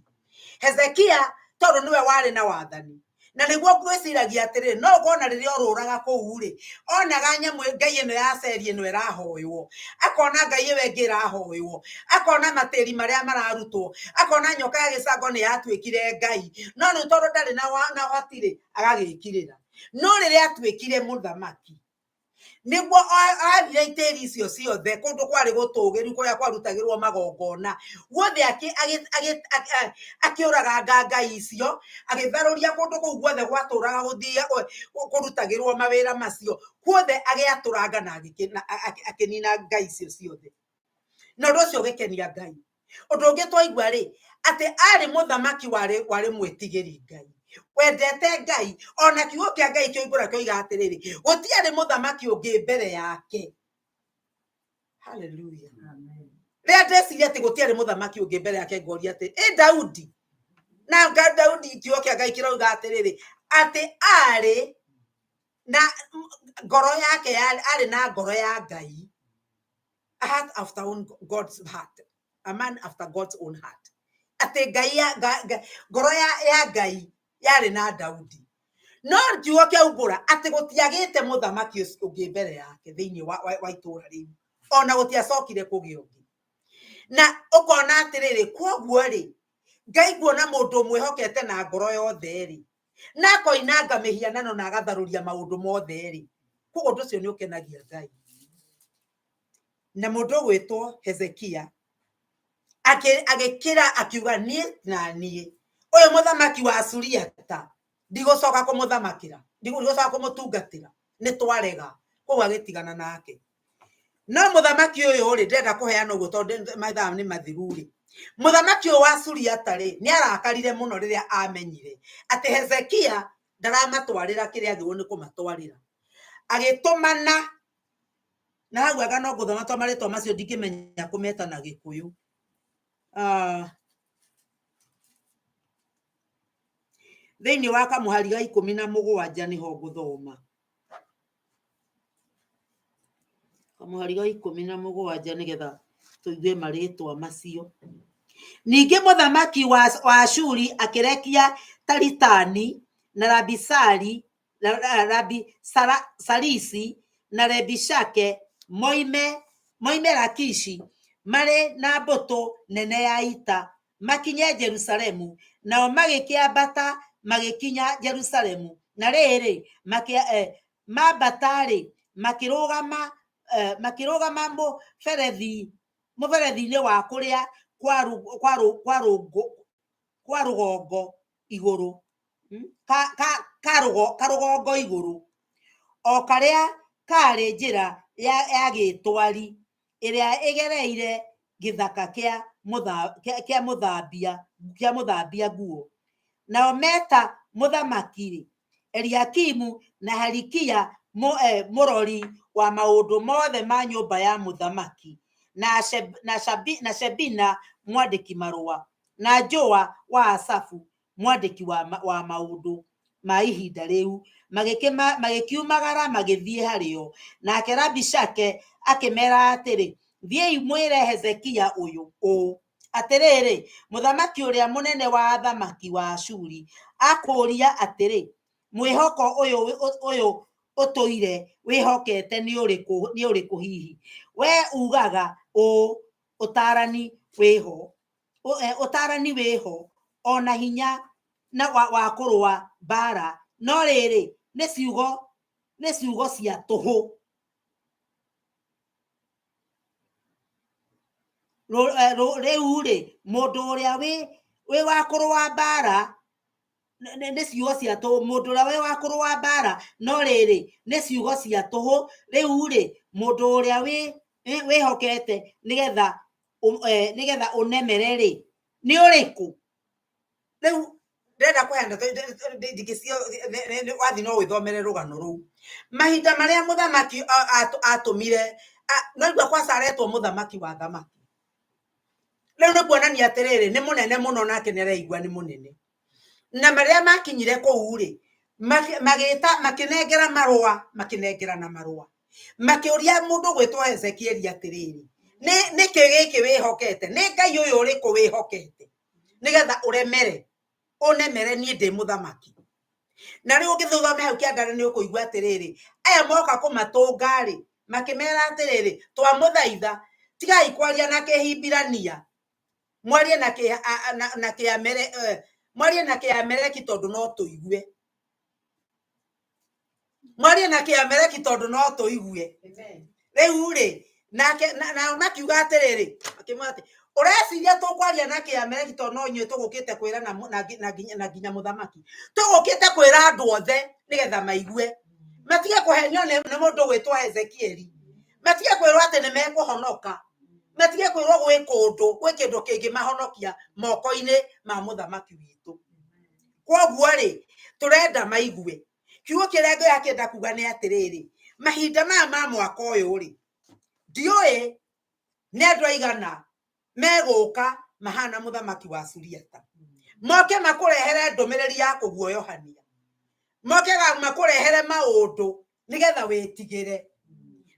Hezekia tondũ nĩwe warĩ na wathani, na nĩguo ngwĩciragia atĩrĩrĩ, no ũkona rĩrĩa ũrũraga kũu rĩ, onaga nyamũ ngai ĩno ya ceri ĩno ĩrahoywo, akona ngai ĩyo ĩngĩ ĩrahoywo, akona matĩri marĩa mararutwo, akona nyoka ya gĩcango nĩ yatuĩkire ngai, no rĩu tondũ ndarĩ na ũhoti rĩ, agagĩkirĩra. No rĩrĩa atuĩkire mũthamaki, Nĩguo athire itĩri icio ciothe kũndũ kwarĩ gũtũgĩru kũrĩa kwarutagĩrwo magongona guothe, akĩũraganga ngai icio, agĩtharũria kũndũ kũu guothe gwatũraga gũthia kũrutagĩrwo mawĩra macio guothe, agĩatũranga na akĩnina ngai icio ciothe. Na ũndũ ũcio ũgĩkenia Ngai. Ũndũ ũngĩ twaigua rĩ, atĩ arĩ mũthamaki warĩ mwĩtigĩri Ngai, wendete Ngai. Ona kiugo kĩa Ngai kĩoimbũra kĩoiga atĩrĩrĩ, gũtiarĩ mũthamaki ũngĩ mbere yake. Haleluya. Rĩrĩa ndeciria atĩ gũtiarĩ mũthamaki ũngĩ mbere yake, ngoria atĩ ĩ Daudi na Daudi, kiugo kĩa Ngai kĩrauga atĩrĩrĩ, atĩ arĩ na ngoro yake, arĩ na ngoro ya Ngai, a heart after own God's heart, a man after God's own heart. Atĩ Ngai ya ngoro ya Ngai yarĩ na Daudi. No kiugo kĩaumbũra atĩ gũtiagĩte mũthamaki ũngĩ mbere yake thĩinĩ wa itũũra rĩu, ona gũtiacokire kũgĩa ũngĩ. Na ũkona atĩrĩrĩ, kwoguo rĩ, Ngai kuona mũndũ ũmwĩhokete na ngoro yothe rĩ, na akoinanga mĩhianano na agatharũria maũndũ mothe rĩ, koguo ũndũ ũcio nĩ ũkenagia Ngai. Na mũndũ ũgwĩtwo Hezekia agĩkĩra akiuga, niĩ na niĩ ũyũ mũthamaki wa Suriata ndigũcoka kũmũthamakĩra, ndigũcoka kũmũtungatĩra, nĩ twarega. Koguo agĩtigana nake. No mũthamaki ũyũ rĩ, ndĩrenda kũheana ũguo tondũ mathaa nĩ mathiru rĩ, mũthamaki ũyũ wa Suriata rĩ, nĩ arakarire mũno rĩrĩa amenyire atĩ Hezekia ndaramatwarĩra kĩrĩa agĩrĩirwo nĩ kũmatwarĩra. Agĩtũmana na hau anga no ngũthoma tondũ marĩtwa macio ndingĩmenya kũmeta na Gĩkũyũ. Thĩinĩ wa kamũhari ga 17 nĩho ngũthoma. Kamũhari ga 17 nĩgetha tũigue marĩtwa macio. Ningĩ mũthamaki wa Ashuri akĩrekia Taritani na Rabisari, Rabisarisi na Rabishake moime Lakishi marĩ na mbũtũ nene ya ita makinye Jerusalemu. Nao magĩkĩambata magĩkinya Jerusalemu. Na rĩrĩ, mambata-rĩ, makĩrũgama mũberethi-inĩ wa kũrĩa kwa rũgongo igũrũ, karũgongo igũrũ, o karĩa karĩ njĩra ya gĩtwari ĩrĩa ĩgereire gĩthaka kĩa mũthambia nguo. Nao meta mũthamaki-rĩ, Eliakimu na Hilikia mũrori wa maũndũ mothe ma nyũmba ya mũthamaki, na Shebina mwandĩki marũa, na Joa wa Asafu mwandĩki wa maũndũ ma ihinda rĩu, magĩkiumagara magĩthiĩ harĩo. Nake Rabishake akĩmeera atĩrĩ, thiĩi mwĩre Hezekia ũyũ ũũ, atĩrĩrĩ, mũthamaki ũrĩa mũnene wa athamaki wa Ashuri akũũria atĩrĩ, mwĩhoko ũyũ ũtũire wĩhokete nĩ ũrĩkũ hihi? Wee ugaga ũũ, ũtaarani wĩho ona hinya na wa kũrũa mbara, no rĩrĩ, nĩ ciugo cia tũhũ. Rĩu-rĩ, mũndũ ũrĩa wĩ wa kũrũa mbara nĩ ciugo cia tũhũ, mũndũ ũrĩa wĩ wa kũrũa mbara, no rĩrĩ, nĩ ciugo cia tũhũ. Rĩu-rĩ, mũndũ ũrĩa wĩhokete nĩgetha ũnemere-rĩ, nĩ ũrĩkũ? Rĩu ndĩrenda kũheana wathiĩ no wĩthomere rũgano rũu. Mahinda marĩa mũthamaki atũmire, no igua kwacaretwo mũthamaki wa thamaki. Rĩu nĩ kuonania atĩrĩrĩ, nĩ mũnene mũno nake nĩ areigua nĩ mũnene. Na marĩa makinyire kũu rĩ, magĩta makĩnengera marũa, makĩnengerana marũa. Makĩũria mũndũ gwĩtwo Hezekieli atĩrĩrĩ, nĩkĩ gĩkĩ wĩhokete? Nĩ Ngai ũyũ ũrĩkũ wĩhokete nĩgetha ũremere, ũnemere niĩ ndĩ mũthamaki? Na rĩu ũngĩthome hau kĩandara nĩ ũkũigua atĩrĩrĩ, aya moka kũmatũnga rĩ, makĩmera atĩrĩrĩ, twamũthaitha tigai kwaria na Kĩhibirania, mwarie na mwarie na Kĩamereki tondũ no tũigue. Mwarie na Kĩamereki tondũ no tũigue. Rĩu rĩ, nake nao makiuga atĩrĩrĩ, makĩmwĩra atĩ ũreciria tũkwaria na Kĩamereki tondũ no inyuĩ tũgũkĩte kwĩra na na nginya mũthamaki. Tũgũkĩte kwĩra andũ othe nĩgetha maigue. Matige kũhenio nĩ mũndũ ũgwĩtwo Ezekieli. Matige kwĩrwo atĩ nĩ mekũhonoka. Matige kwĩrwo gwĩ kũndũ, gwĩ kĩndũ kĩngĩmahonokia moko-inĩ ma mũthamaki witũ. Kwoguo rĩ, tũrenda maigue. Kiugo kĩrĩa Ngai akĩenda kuga nĩ atĩrĩrĩ, mahinda maya ma mwaka ũyũ rĩ, ndiũĩ nĩ andũ aigana megũka mahana mũthamaki wa Suriata. Moke makũrehere ndũmĩrĩri ya kũguoyohania. Moke makũrehere maũndũ nĩgetha wĩtigĩre.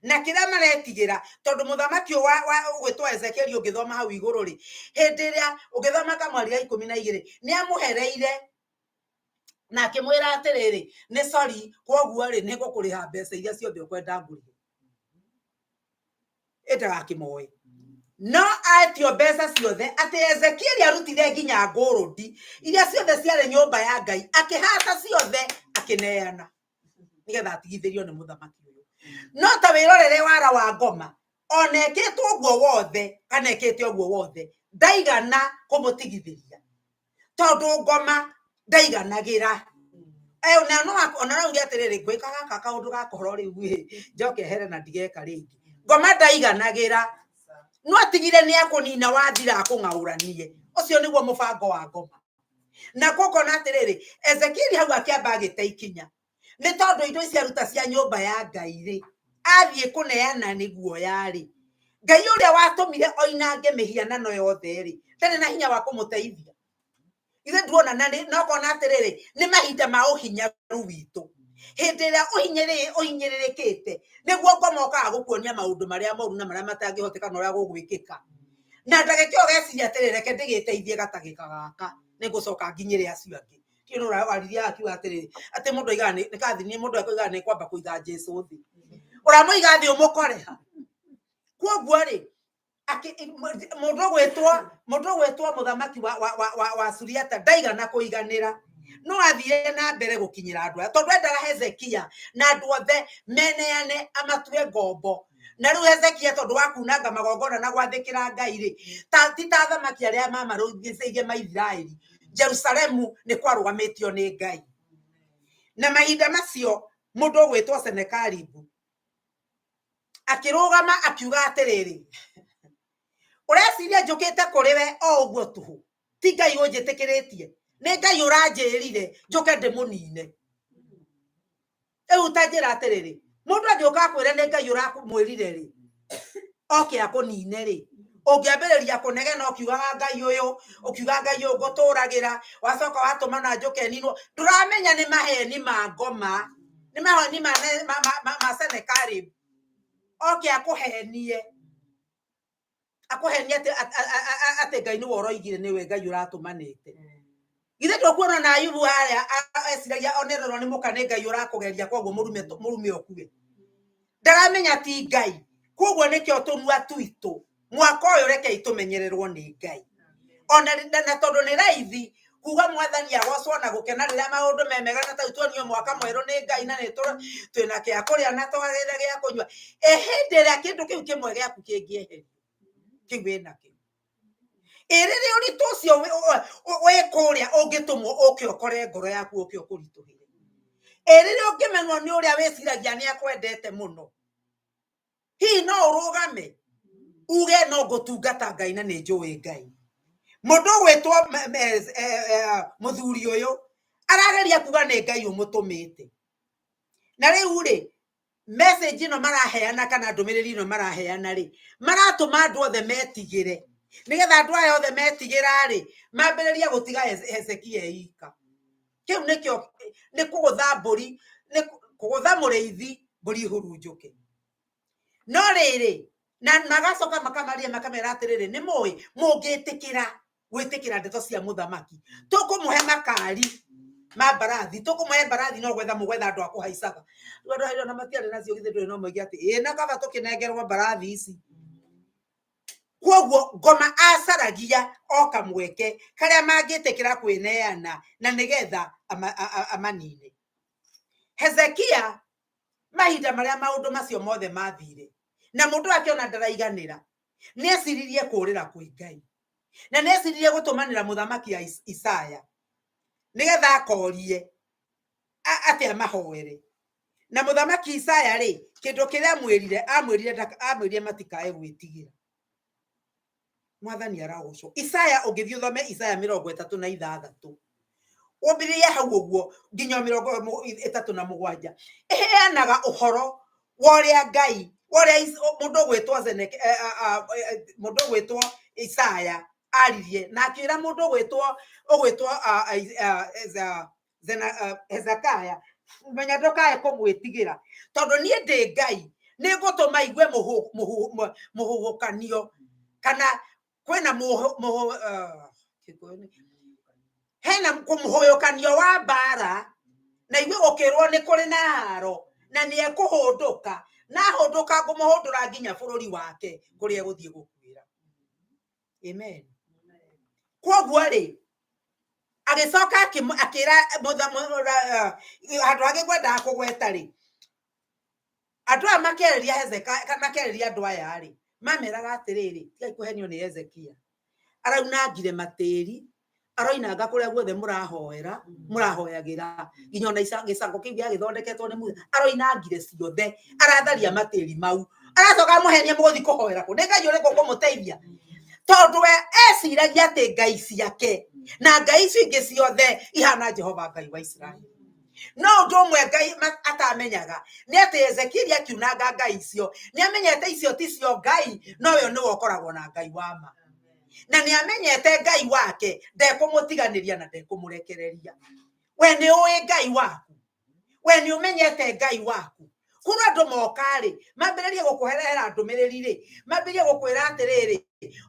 Na kĩrĩa maretigĩra, tondũ mũthamaki ũyũ wa ũgwĩtwo Ezekieli ũngĩthoma hau igũrũ rĩ, hĩndĩ ĩrĩa ũngĩthoma kamweri ga 12 nĩ amũhereire na akĩmwĩra atĩrĩrĩ, nĩ sorry, kwoguo rĩ, nĩ ngũkũrĩha mbeca iria ciothe ũkwenda ngũrĩhe. Ĩndagakĩmoe. No etio mbeca ciothe, atĩ Ezekieli arutire nginya ngũrũndi iria ciothe ciarĩ nyũmba ya Ngai, akĩhata ciothe akĩneana nĩgetha atigithĩrio nĩ mũthamaki ũyũ. No ta wĩrorere wara wa ngoma, ona ekĩtwo ũguo wothe, kana ekĩte ũguo wothe, ndaigana kũmũtigithĩria. Tondũ ngoma ndaiganagĩra. Na no ona rauge atĩrĩrĩ, ngwĩka gaka kaũndũ ga kohoro rĩu ĩ, njoke here na ndigeka rĩngĩ. Ngoma ndaiganagĩra. No atigire nĩ akũnina wathira akũng'aũranie. Ũcio nĩguo mũbango wa ngoma. Na kũkona atĩrĩrĩ, Ezekieli hau akĩamba agĩte ikinya. Nĩ tondũ indo ici aruta cia nyũmba ya Ngai rĩ, athiĩ kũneana nĩguo yarĩ. Ngai ũrĩa watũmire oinange mĩhianano yothe rĩ, ndarĩ na hinya wa kũmũteithia. Ithe nduona na nĩ no kona atĩrĩrĩ, nĩ mahinda ma ũhinyaru witũ. Hĩndĩ ĩrĩa ũhinyĩrĩrĩkĩte, nĩguo ngoma ũkaga gũkuonia maũndũ marĩa moru na marĩa matangĩhoteka na ũrĩa gũgwĩkĩka. Na ndagĩka ĩyo ũgeciria atĩrĩrĩ, reke ndĩgĩteithie gatagĩka gaka, nĩngũcoka nginyĩre acio angĩ. Kĩu nĩ waririe akiuga atĩrĩrĩ, atĩ mũndũ aigaga nĩ kathini, mũndũ aigaga nĩ kwamba kũiga Jesũ thĩ. Ũramũiga thĩ ũmũkore ha? Kwoguo rĩ, mũndũ ũgwĩtwo mũthamaki wa Suriata ndaigana kũiganĩra. No athire na mbere gũkinyĩra andũ aya, tondũ endaga Hezekia na andũ othe meneane amatue ngombo. Na rĩu Hezekia tondũ wa kunanga magongona na gwathĩkĩra Ngai rĩ, ti ta athamaki arĩa mamarũithĩirie Maisiraeli, Jerusalemu nĩ kwarũgamĩtio nĩ Ngai. Na mahinda macio mũndũ ũgwĩtwo Senakeribu akĩrũgama akiuga atĩrĩrĩ, ũreciria njũkĩte kũrĩ we o ũguo tũhũ, ti Ngai ũnjĩtĩkĩrĩtie, nĩ Ngai ũranjĩrire njũke ndĩmũnine. Rĩu ta njĩra atĩrĩrĩ, mũndũ angĩũka akwĩre nĩ Ngai ũramwĩrire rĩ, oke akũnine rĩ, ũngĩambĩrĩria kũnegena ũkiugaga Ngai ũyũ, ũkiuga Ngai ũyũ ngũtũragĩra, wacoka watũma na njũke ninwo, ndũramenya nĩ maheni ma ngoma, nĩ maheni ma Senakeribu. Oke akũhenie, akũhenie atĩ Ngai nĩwe ũroigire, nĩwe Ngai ũratũmanĩte. Githĩ ndũkuona na Ayubu harĩa eciragia onererwo nĩ mũka nĩ Ngai ũrakũgeria, koguo mũrume ũkue. Ndaramenya ti Ngai. Koguo nĩkĩo tũnua twitũ mwaka ũyũ rekei tũmenyererwo nĩ Ngai. Ona na tondũ nĩ raithi kuga mwathani agocwo na gũkena rĩrĩa maũndũ me mega, na tau tuonio mwaka mwerũ nĩ Ngai na nĩ twĩna kĩa kũrĩa na twagĩra gĩa kũnyua. Ĩ hĩndĩ ĩrĩa kĩndũ kĩu kĩmwe gĩaku kĩngĩeherio, kĩu wĩnakĩo. Ĩ rĩrĩa ũritũ ũcio wĩ kũrĩa ũngĩtũmwo ũke ũkore ngoro yaku ũke ũkũritũhĩre. Ĩ rĩrĩa ũngĩmenwo nĩ ũrĩa wĩciragia nĩ akwendete mũno, hihi no ũrũgame uge no ngũtungata Ngai na nĩ njũĩ Ngai. Mũndũ ũgwĩtwo mũthuri ũyũ arageria kuga nĩ Ngai ũmũtũmĩte. Na rĩu rĩ, message ĩno maraheana kana ndũmĩrĩri ĩno maraheana rĩ, maratũma andũ othe metigĩre. Nĩgetha andũ aya othe metigĩra rĩ, mambĩrĩrie gũtiga Hezekia ika. Kĩu nĩkĩo nĩ kũgũtha mbũri, nĩ kũgũtha mũrĩithi mbũri ihurunjũke. No rĩrĩ, na magacoka makamaria makamera atĩrĩrĩ, nĩ mũĩ mũngĩtĩkĩra gwĩtĩkĩra ndeto cia mũthamaki, tũkũmũhe makari ma mbarathi, tũkũmũhe mbarathi no gwetha mũgwetha andũ a kũhaicaga. Rĩu andũ acio ona matiarĩ nacio, githĩ ndũrĩ no moige atĩ ĩ na kaba tũkĩnengerwo mbarathi ici. Koguo ngoma acaragia o kamweke karĩa mangĩtĩkĩra kwĩneana na nĩgetha amanine. Hezekia Mahinda marĩa maũndũ macio mothe mathire na mũndũ akĩona ndaraiganĩra, nĩ eciririe kũrĩra kwĩ Ngai, na nĩ eciririe gũtũmanĩra mũthamaki Isaya nĩgetha akorie atĩ amahoere. Na mũthamaki Isaya rĩ, kĩndũ kĩrĩa amwĩrire, amwĩrire matikae gwĩtigĩra. Mwathani aragocwo. Isaya, ũngĩthiĩ ũthome Isaya 36 wambĩrĩrie hau ũguo nginya 37, ĩheanaga ũhoro wa ũrĩa Ngai, wa ũrĩa mũndũ ũgwĩtwo mũndũ ũgwĩtwo Isaya aririe na akĩra mũndũ ũgwĩtwo Hezekiah, menya ndũkae kũmwĩtigĩra, tondũ niĩ ndĩ Ngai, nĩ ngũtũma igue mũhuhũkanio, kana kwĩna hena kũmũhũyũkanio wa mbara, na igue gũkĩrwo nĩ kũrĩ na haro, na nĩ ekũhũndũka, na ahũndũka ngũmũhũndũra nginya bũrũri wake kũrĩa egũthiĩ gũkuĩra. Amen. Kwoguo rĩ, agĩcoka akĩra handũ hangĩ ngwendaga kũgweta rĩ, andũ aya makĩarĩria Hezekiah, kana makĩarĩria andũ aya rĩ, mameraga atĩrĩrĩ, tigai kũhenio nĩ Hezekia, araunangire matĩri, aroinanga kũrĩa guothe mũrahoera, mũrahoyagĩra, nginya ona gĩcango kĩu gĩagĩthondeketwo nĩ Musa, aroinangire ciothe, aratharia matĩri mau, aracoka amũhenia mũgũthiĩ kũhoera kũ? Nĩ Ngai ũrĩkũ ũkũmũteithia? Tondũ we eciragia atĩ ngai ciake na ngai icio ingĩ ciothe ihana Jehova Ngai wa Isiraeli. No ũndũ ũmwe Ngai atamenyaga nĩ atĩ Ezekieli akiunanga ngai icio, nĩ amenyete icio ti cio ngai, no we nĩwe ũkoragwo na Ngai wa ma. Na nĩ amenyete Ngai wake ndekũmũtiganĩria na ndekũmũrekereria. We nĩ ũĩ Ngai waku, we nĩ ũmenyete Ngai waku. Kũrĩ andũ moka rĩ, mambĩrĩrie gũkũherehera ndũmĩrĩri rĩ, mambĩrĩrie gũkwĩra atĩrĩrĩ,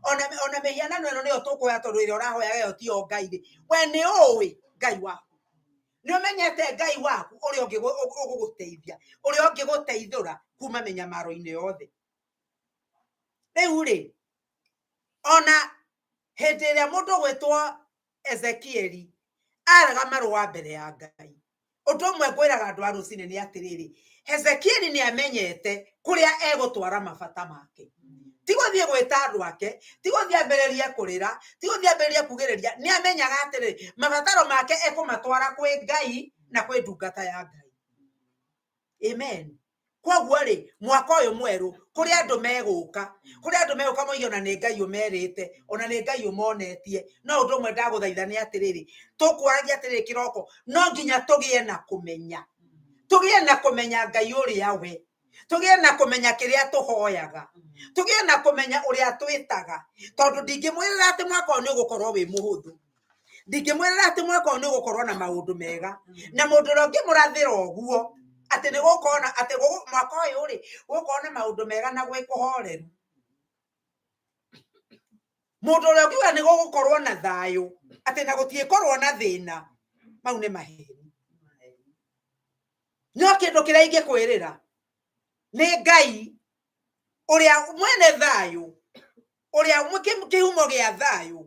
ona mĩhianano ĩno nĩyo tũkũhoya tondũ ĩrĩa ũrahoya ĩyo tiyo Ngai rĩ. We nĩ ũĩ Ngai waku, nĩ ũmenyete Ngai waku ũrĩa ũgũgũteithia, ũrĩa ũngĩgũteithũra kuma mĩnyamaro-inĩ yothe. Rĩu rĩ, ona hĩndĩ ĩrĩa mũndũ ũgwĩtwo Ezekieli araga marũa mbere ya Ngai, ũndũ ũmwe ngwĩraga andũ a rũcinĩ nĩ atĩrĩrĩ, Hezekieli nĩ amenyete kũrĩa egũtwara mabata make. Ti gũthiĩ gwĩta andũ ake, ti gũthiĩ ambĩrĩrie kũrĩra, ti gũthiĩ ambĩrĩrie kugĩrĩria, nĩ amenyaga atĩrĩrĩ, mabataro make ekũmatwara kwĩ Ngai na kwĩ ndungata ya Ngai. Amen. Kwoguo rĩ, mwaka ũyũ mwerũ, kũrĩ andũ megũka, kũrĩ andũ megũka moige ona nĩ Ngai ũmerĩte, ona nĩ Ngai ũmonetie. No ũndũ ũmwe ndagũthaitha nĩ atĩrĩrĩ, tũkwaragia atĩrĩrĩ kĩroko, no nginya tũgĩe na kũmenya. Tũgĩe na kũmenya Ngai ũrĩa we. Tũgĩe na kũmenya kĩrĩa tũhoyaga. Tũgĩe na kũmenya ũrĩa twĩtaga. Tondũ ndingĩmwĩrĩra atĩ mwaka ũyũ nĩ ũgũkorwo wĩ mũhũthũ. Ndingĩmwĩrĩra atĩ mwaka ũyũ nĩ ũgũkorwo na maũndũ mega. Na mũndũ ũrĩa ũngĩmũrathĩra ũguo, atĩ nĩ gũgũkorwo na, atĩ mwaka ũyũ rĩ, gũgũkorwo na maũndũ mega na gwĩ kũhoreru. Mũndũ ũrĩa ũngiuga nĩ gũgũkorwo na thayũ, atĩ na gũtiĩkorwo na thĩna, mau nĩ maheni. No kĩndũ kĩrĩa ingĩkwĩrĩra nĩ Ngai ũrĩa mwene thayũ, ũrĩa kĩhumo gĩa thayũ,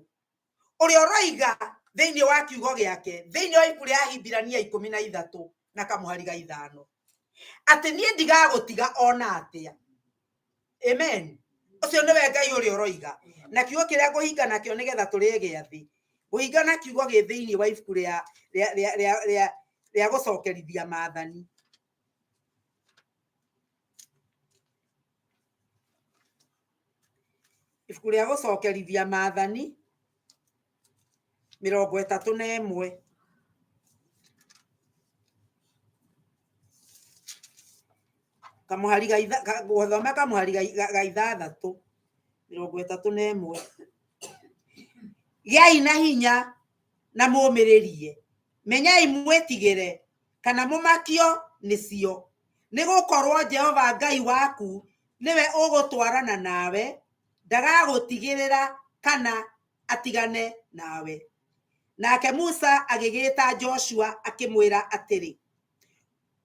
ũrĩa ũroiga thĩinĩ wa kiugo gĩake, thĩinĩ wa ibuku rĩa Ahibirania 13 na kamũhari ga 5, atĩ niĩ ndigagũtiga ona atĩa. Amen. Ũcio nĩwe Ngai ũrĩa ũroiga. Na kiugo kĩrĩa ngũhinga nakĩo nĩgetha tũrĩe gĩathĩ, ngũhinga na kiugo gĩ thĩinĩ wa ibuku rĩa gũcokerithia maathani. Ibuku rĩa gũcokerithia maathani 31. Kamũhari ga gũthoma kamũhari ga 6, 31. Gĩai na hinya na mũmĩrĩrie, menyai mwĩtigĩre kana mũmakio nĩcio, nĩ gũkorwo Jehova Ngai waku nĩwe ũgũtwarana nawe, ndagagũtigĩrĩra kana atigane nawe. Nake Musa agĩgĩta Joshua akĩmwĩra atĩrĩ,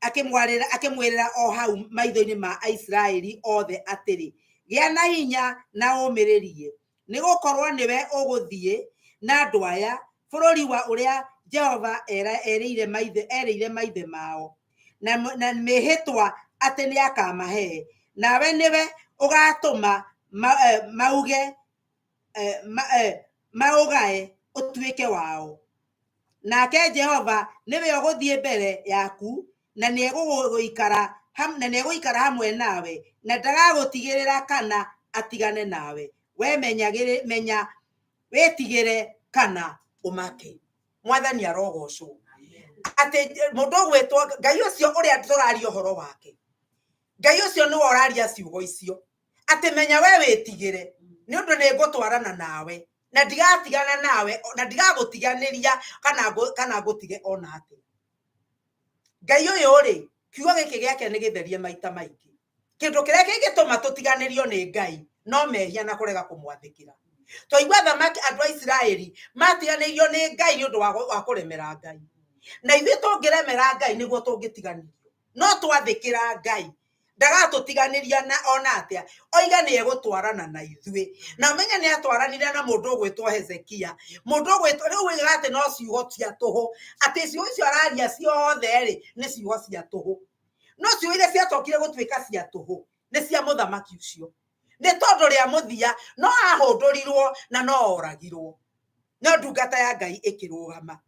akĩmwĩrĩra o hau maitho-inĩ ma Aisiraeli othe atĩrĩ, gĩa na hinya na ũmĩrĩrie, nĩ gũkorwo nĩwe ũgũthiĩ na andũ aya bũrũri wa ũrĩa Jehova erĩire maithe mao na mĩhĩtwa atĩ nĩ akamahe, nawe nĩwe ũgaatũma mauge maũgae ũtuĩke wao. Nake Jehova nĩwe ũgũthiĩ mbere yaku, na nĩegũikara hamwe nawe, na ndagagũtigĩrĩra kana atigane nawe. We menya wĩtigĩre kana ũmake. Mwathani arogocwo. Atĩ mũndũ ũgwĩtwo Ngai ũcio ũrĩa tũraria ũhoro wake, Ngai ũcio nĩwe ũraria ciugo icio, atĩ menya we wĩtigĩre, nĩ ũndũ nĩ ngũtwarana nawe, na ndigatigana nawe, na ndigagũtiganĩria kana ngũtige ona atĩa. Ngai ũyũ rĩ, kiugo gĩkĩ gĩake nĩ gĩtherie maita maingĩ. Kĩndũ kĩrĩa kĩngĩtũma tũtiganĩrio nĩ Ngai no mehia na kũrega kũmwathĩkĩra. Twaigua thamaki andũ a Isiraeli matiganĩirio nĩ Ngai nĩ ũndũ wa kũremera Ngai. Na ithuĩ tũngĩremera Ngai nĩguo tũngĩtiganĩrio. No twathĩkĩra Ngai ndagatũtiganĩria na ona atĩa, oiga nĩ egũtwarana na ithuĩ. Na ũmenye nĩ atwaranire na mũndũ ũgwĩtwo Hezekia, mũndũ ũgwĩtwo rĩu oigaga atĩ no ciugo cia tũhũ, atĩ ciugo icio araria ciothe rĩ nĩ ciugo cia tũhũ. No ciugo iria ciacokire gũtuĩka cia tũhũ nĩ cia mũthamaki ũcio, nĩ tondũ rĩa mũthia no ahũndũrirwo na no oragirwo, no ndungata ya Ngai ĩkĩrũgama.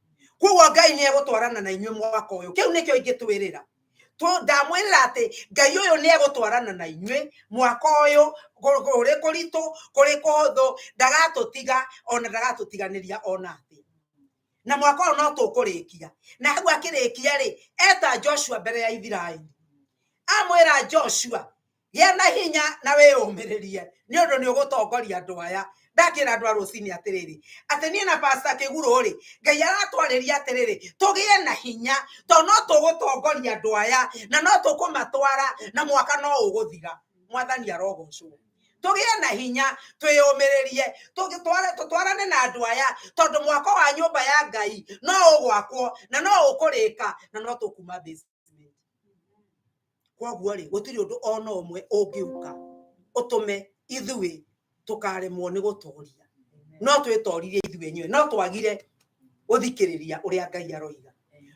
Koguo Ngai nĩ egũtwarana na inyuĩ mwaka ũyũ. Kĩu nĩkĩo ingĩtwĩrĩra. Ndamwĩrĩra atĩ Ngai ũyũ nĩ egũtwarana na inyuĩ mwaka ũyũ, kũrĩ kũritũ, kũrĩ kũhũthũ, ndagatũtiga ona ndagatũtiganĩria ona atĩa. Na mwaka ũyũ no tũkũrĩkia. Na hau akĩrĩkia rĩ, eta Joshua mbere ya Isiraeli. Amwĩra Joshua, gĩa na hinya na wĩyũmĩrĩrie, nĩ ũndũ nĩ ũgũtongoria andũ aya. Ndakĩra andũ a rũcinĩ atĩrĩrĩ, atĩ niĩ na Pastor Kĩgurũ rĩ, Ngai aratwarĩria atĩrĩrĩ, tũgĩe na hinya, tondũ no tũgũtongoria andũ aya, na no tũkũmatwara, na mwaka no ũgũthira. Mwathani arogocwo. Tũgĩe na hinya, twĩyũmĩrĩrie, tũtwarane na andũ aya, tondũ mwako wa nyũmba ya Ngai no ũgwakwo, na no ũkũrĩka, na no tũkuma basement. Koguo rĩ, gũtirĩ ũndũ ona ũmwe ũngĩũka ũtũme ithuĩ tũkaremwo nĩ gũtoria. No twĩtoririe ithuĩ enyewe, no twagire gũthikĩrĩria ũrĩa Ngai aroiga,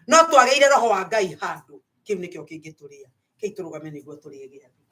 no twagĩire roho wa Ngai handũ. Kĩu nĩkĩo kĩngĩtũrĩa. Kĩu tũrũgame nĩguo tũrĩe gĩathĩ.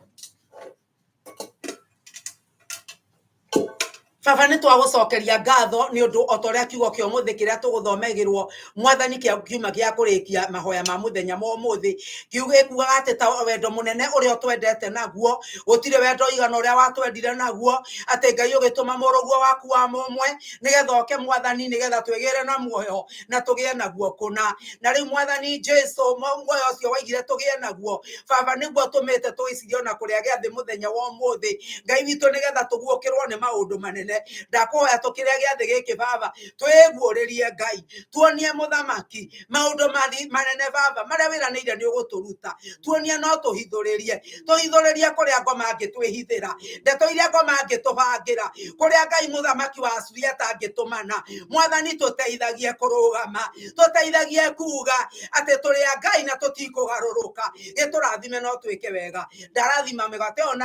Baba, nĩ twagũcokeria ngatho nĩ ũndũ o ta ũrĩa kiugo kĩa ũmũthĩ kĩrĩa tũgũthomagĩrwo Mwathani kĩa kiuma gĩa kũrĩkia mahoya ma mũthenya ma ũmũthĩ. Kiugo gĩkugaga atĩ ta wendo mũnene ũrĩa ũtwendete naguo, gũtirĩ wendo ũigana ũrĩa watwendire naguo, atĩ Ngai ũgĩtũma mũrũguo waku wa mũmwe nĩgetha oke Mwathani, nĩgetha twĩgĩre na muoyo na tũgĩe naguo kũna. Na rĩu Mwathani Jesu, muoyo ũcio waigire tũgĩe naguo, Baba, nĩguo tũmĩte tũgĩcirie ona kũrĩa gĩathĩ mũthenya wa ũmũthĩ, Ngai witũ, nĩgetha tũguũkĩrwo nĩ maũndũ manene. Ndakũhoya tũkĩrĩa gĩathĩ gĩkĩ Baba, twĩguũrĩrie Ngai, tuonie mũthamaki maũndũ manene Baba, marĩa wĩranĩire nĩ ũgũtũruta. Tuonie no tũhithũrĩrie, tũhithũrĩrie kũrĩa ngoma angĩtwĩhithĩra, ndeto iria ngoma angĩtũbangĩra, kũrĩa Ngai mũthamaki wa Suriata angĩtũmana. Mwathani, tũteithagie kũrũgama, tũteithagie kuga atĩ tũrĩ a Ngai na tũtikũgarũrũka. Gĩtũrathime no twĩke wega. Ndarathima mĩgate ĩyo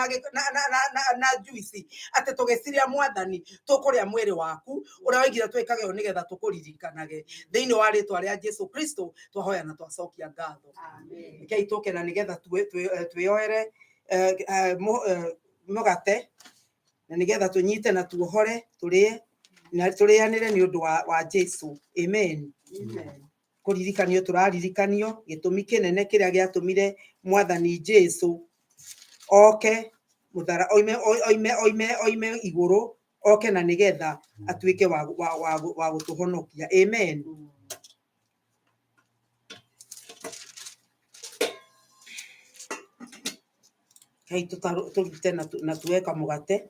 na juici, atĩ tũgĩciria Mwathani tũkũrĩa mwĩrĩ waku ũrĩa waigire twĩkage ũũ nĩgetha tũkũririkanage. Thĩinĩ wa rĩtwa rĩa Jesu Kristo twahoya na twacokia ngatho. Rekei tũke na nĩgetha twĩyoere mũgate, na nĩgetha tũnyite na tuohore tũrĩe na tũrĩanĩre nĩ ũndũ wa Jesu. Amen. Kũririkanio tũraririkanio gĩtũmi kĩnene kĩrĩa gĩatũmire Mwathani Jesu oke mũthara, oime, oime, oime, oime igũrũ, oke na nĩgetha atuĩke wa gũtũhonokia. Amen. Rekei tũrute na tuoe kamũgate.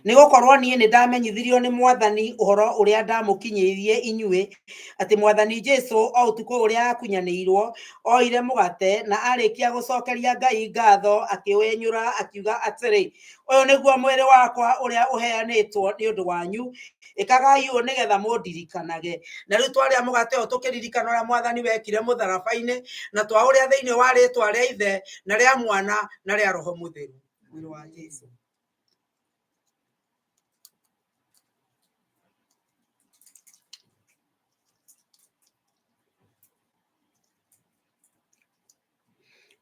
Nĩ gũkorwo niĩ nĩ ndamenyithirio nĩ Mwathani ũhoro ũrĩa ndamũkinyĩirie inyuĩ, atĩ Mwathani Jesu o ũtukũ ũrĩa akunyanĩirwo, oire mũgate, na arĩkia gũcokeria Ngai ngatho, akĩwenyũra, akiuga atĩrĩ, ũyũ nĩguo mwĩrĩ wakwa ũrĩa ũheanĩtwo nĩ ũndũ wanyu, ĩkagai ũũ nĩgetha mũndirikanage. Na rĩu twarĩa mũgate ũyũ tũkĩririkana ũrĩa Mwathani wekire mũtharaba-inĩ, na twaũrĩa thĩinĩ wa rĩtwa rĩa Ithe na rĩa Mwana na rĩa Roho Mũtheru. Mwĩrĩ wa Jesu.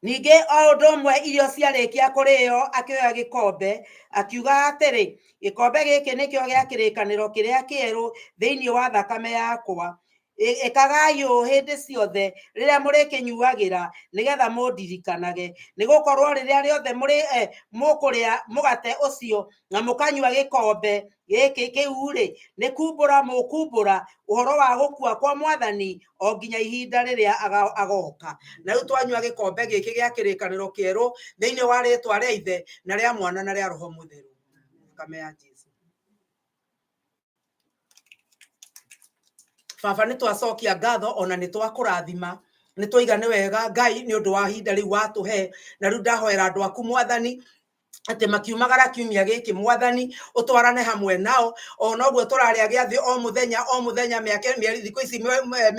Ningĩ o ũndũ ũmwe irio ciarĩkia kũrĩo akĩoya gĩkombe akiuga atĩrĩ, gĩkombe gĩkĩ nĩkĩo gĩa kĩrĩkanĩro kĩrĩa kĩerũ thĩinĩ wa thakame yakwa. Ĩkagai ũũ hĩndĩ ciothe rĩrĩa mũrĩkĩnyuagĩra nĩgetha mũndirikanage. Nĩgũkorwo rĩrĩa rĩothe mũkũrĩa mũgate ũcio na mũkanyua gĩkombe gĩkĩ kĩu-rĩ, nĩ kumbũra mũkumbũra ũhoro wa gũkua kwa Mwathani o nginya ihinda rĩrĩa agoka. Na rĩu twanyua gĩkombe gĩkĩ gĩa kĩrĩkanĩro kĩerũ thĩinĩ wa rĩtwa rĩa Ithe na rĩa Mwana na rĩa Roho Mũtheru. Thakame ya Jesu. Baba nĩ twacokia ngatho ona nĩ twakũrathima nĩ twaiga nĩ wega Ngai nĩ ũndũ wa ihinda rĩu watũhe na rĩu ndahoera andũ aku Mwathani atĩ makiumagara kiumia gĩkĩ Mwathani ũtwarane hamwe nao o noguo tũrarĩa gĩathĩ o mũthenya o mũthenya mĩaka mĩeri thikũ ici 21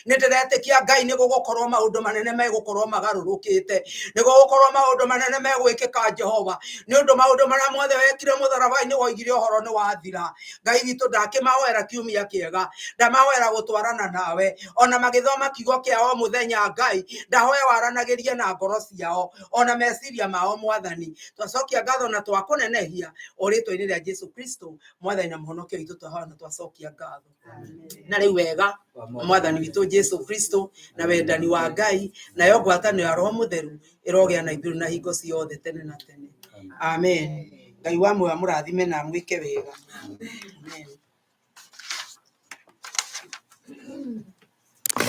nĩ ndĩretĩkia Ngai nĩ gũgũkorwo maũndũ manene megũkorwo magarũrũkĩte nĩ gũgũkorwo maũndũ manene megwĩkĩka Jehova nĩ ũndũ maũndũ marĩa mothe wekire mũtharaba-inĩ woigire ũhoro nĩ wathira. Ngai witũ ndakĩmahoera kiumia kĩega ndamahoera gũtwarana nawe ona magĩthoma kiugo kĩa o mũthenya Ngai ndahoya waranagĩrie na ngoro ciao ona meciria mao Mwathani. Twacokia ngatho na twakũnenehia o rĩtwa-inĩ rĩa Jesu Kristo Mwathani na mũhonokia witũ twahoya na twacokia ngatho. Na rĩu wega Mwathani witũ Jesu Kristo na wendani wa Ngai nayo ngwatanĩro ya Roho Mũtheru ĩrogĩa na ithuĩ na hingo ciothe tene na tene. Amen. Ngai wa muoyo amũrathime na amwĩke wega. Amen.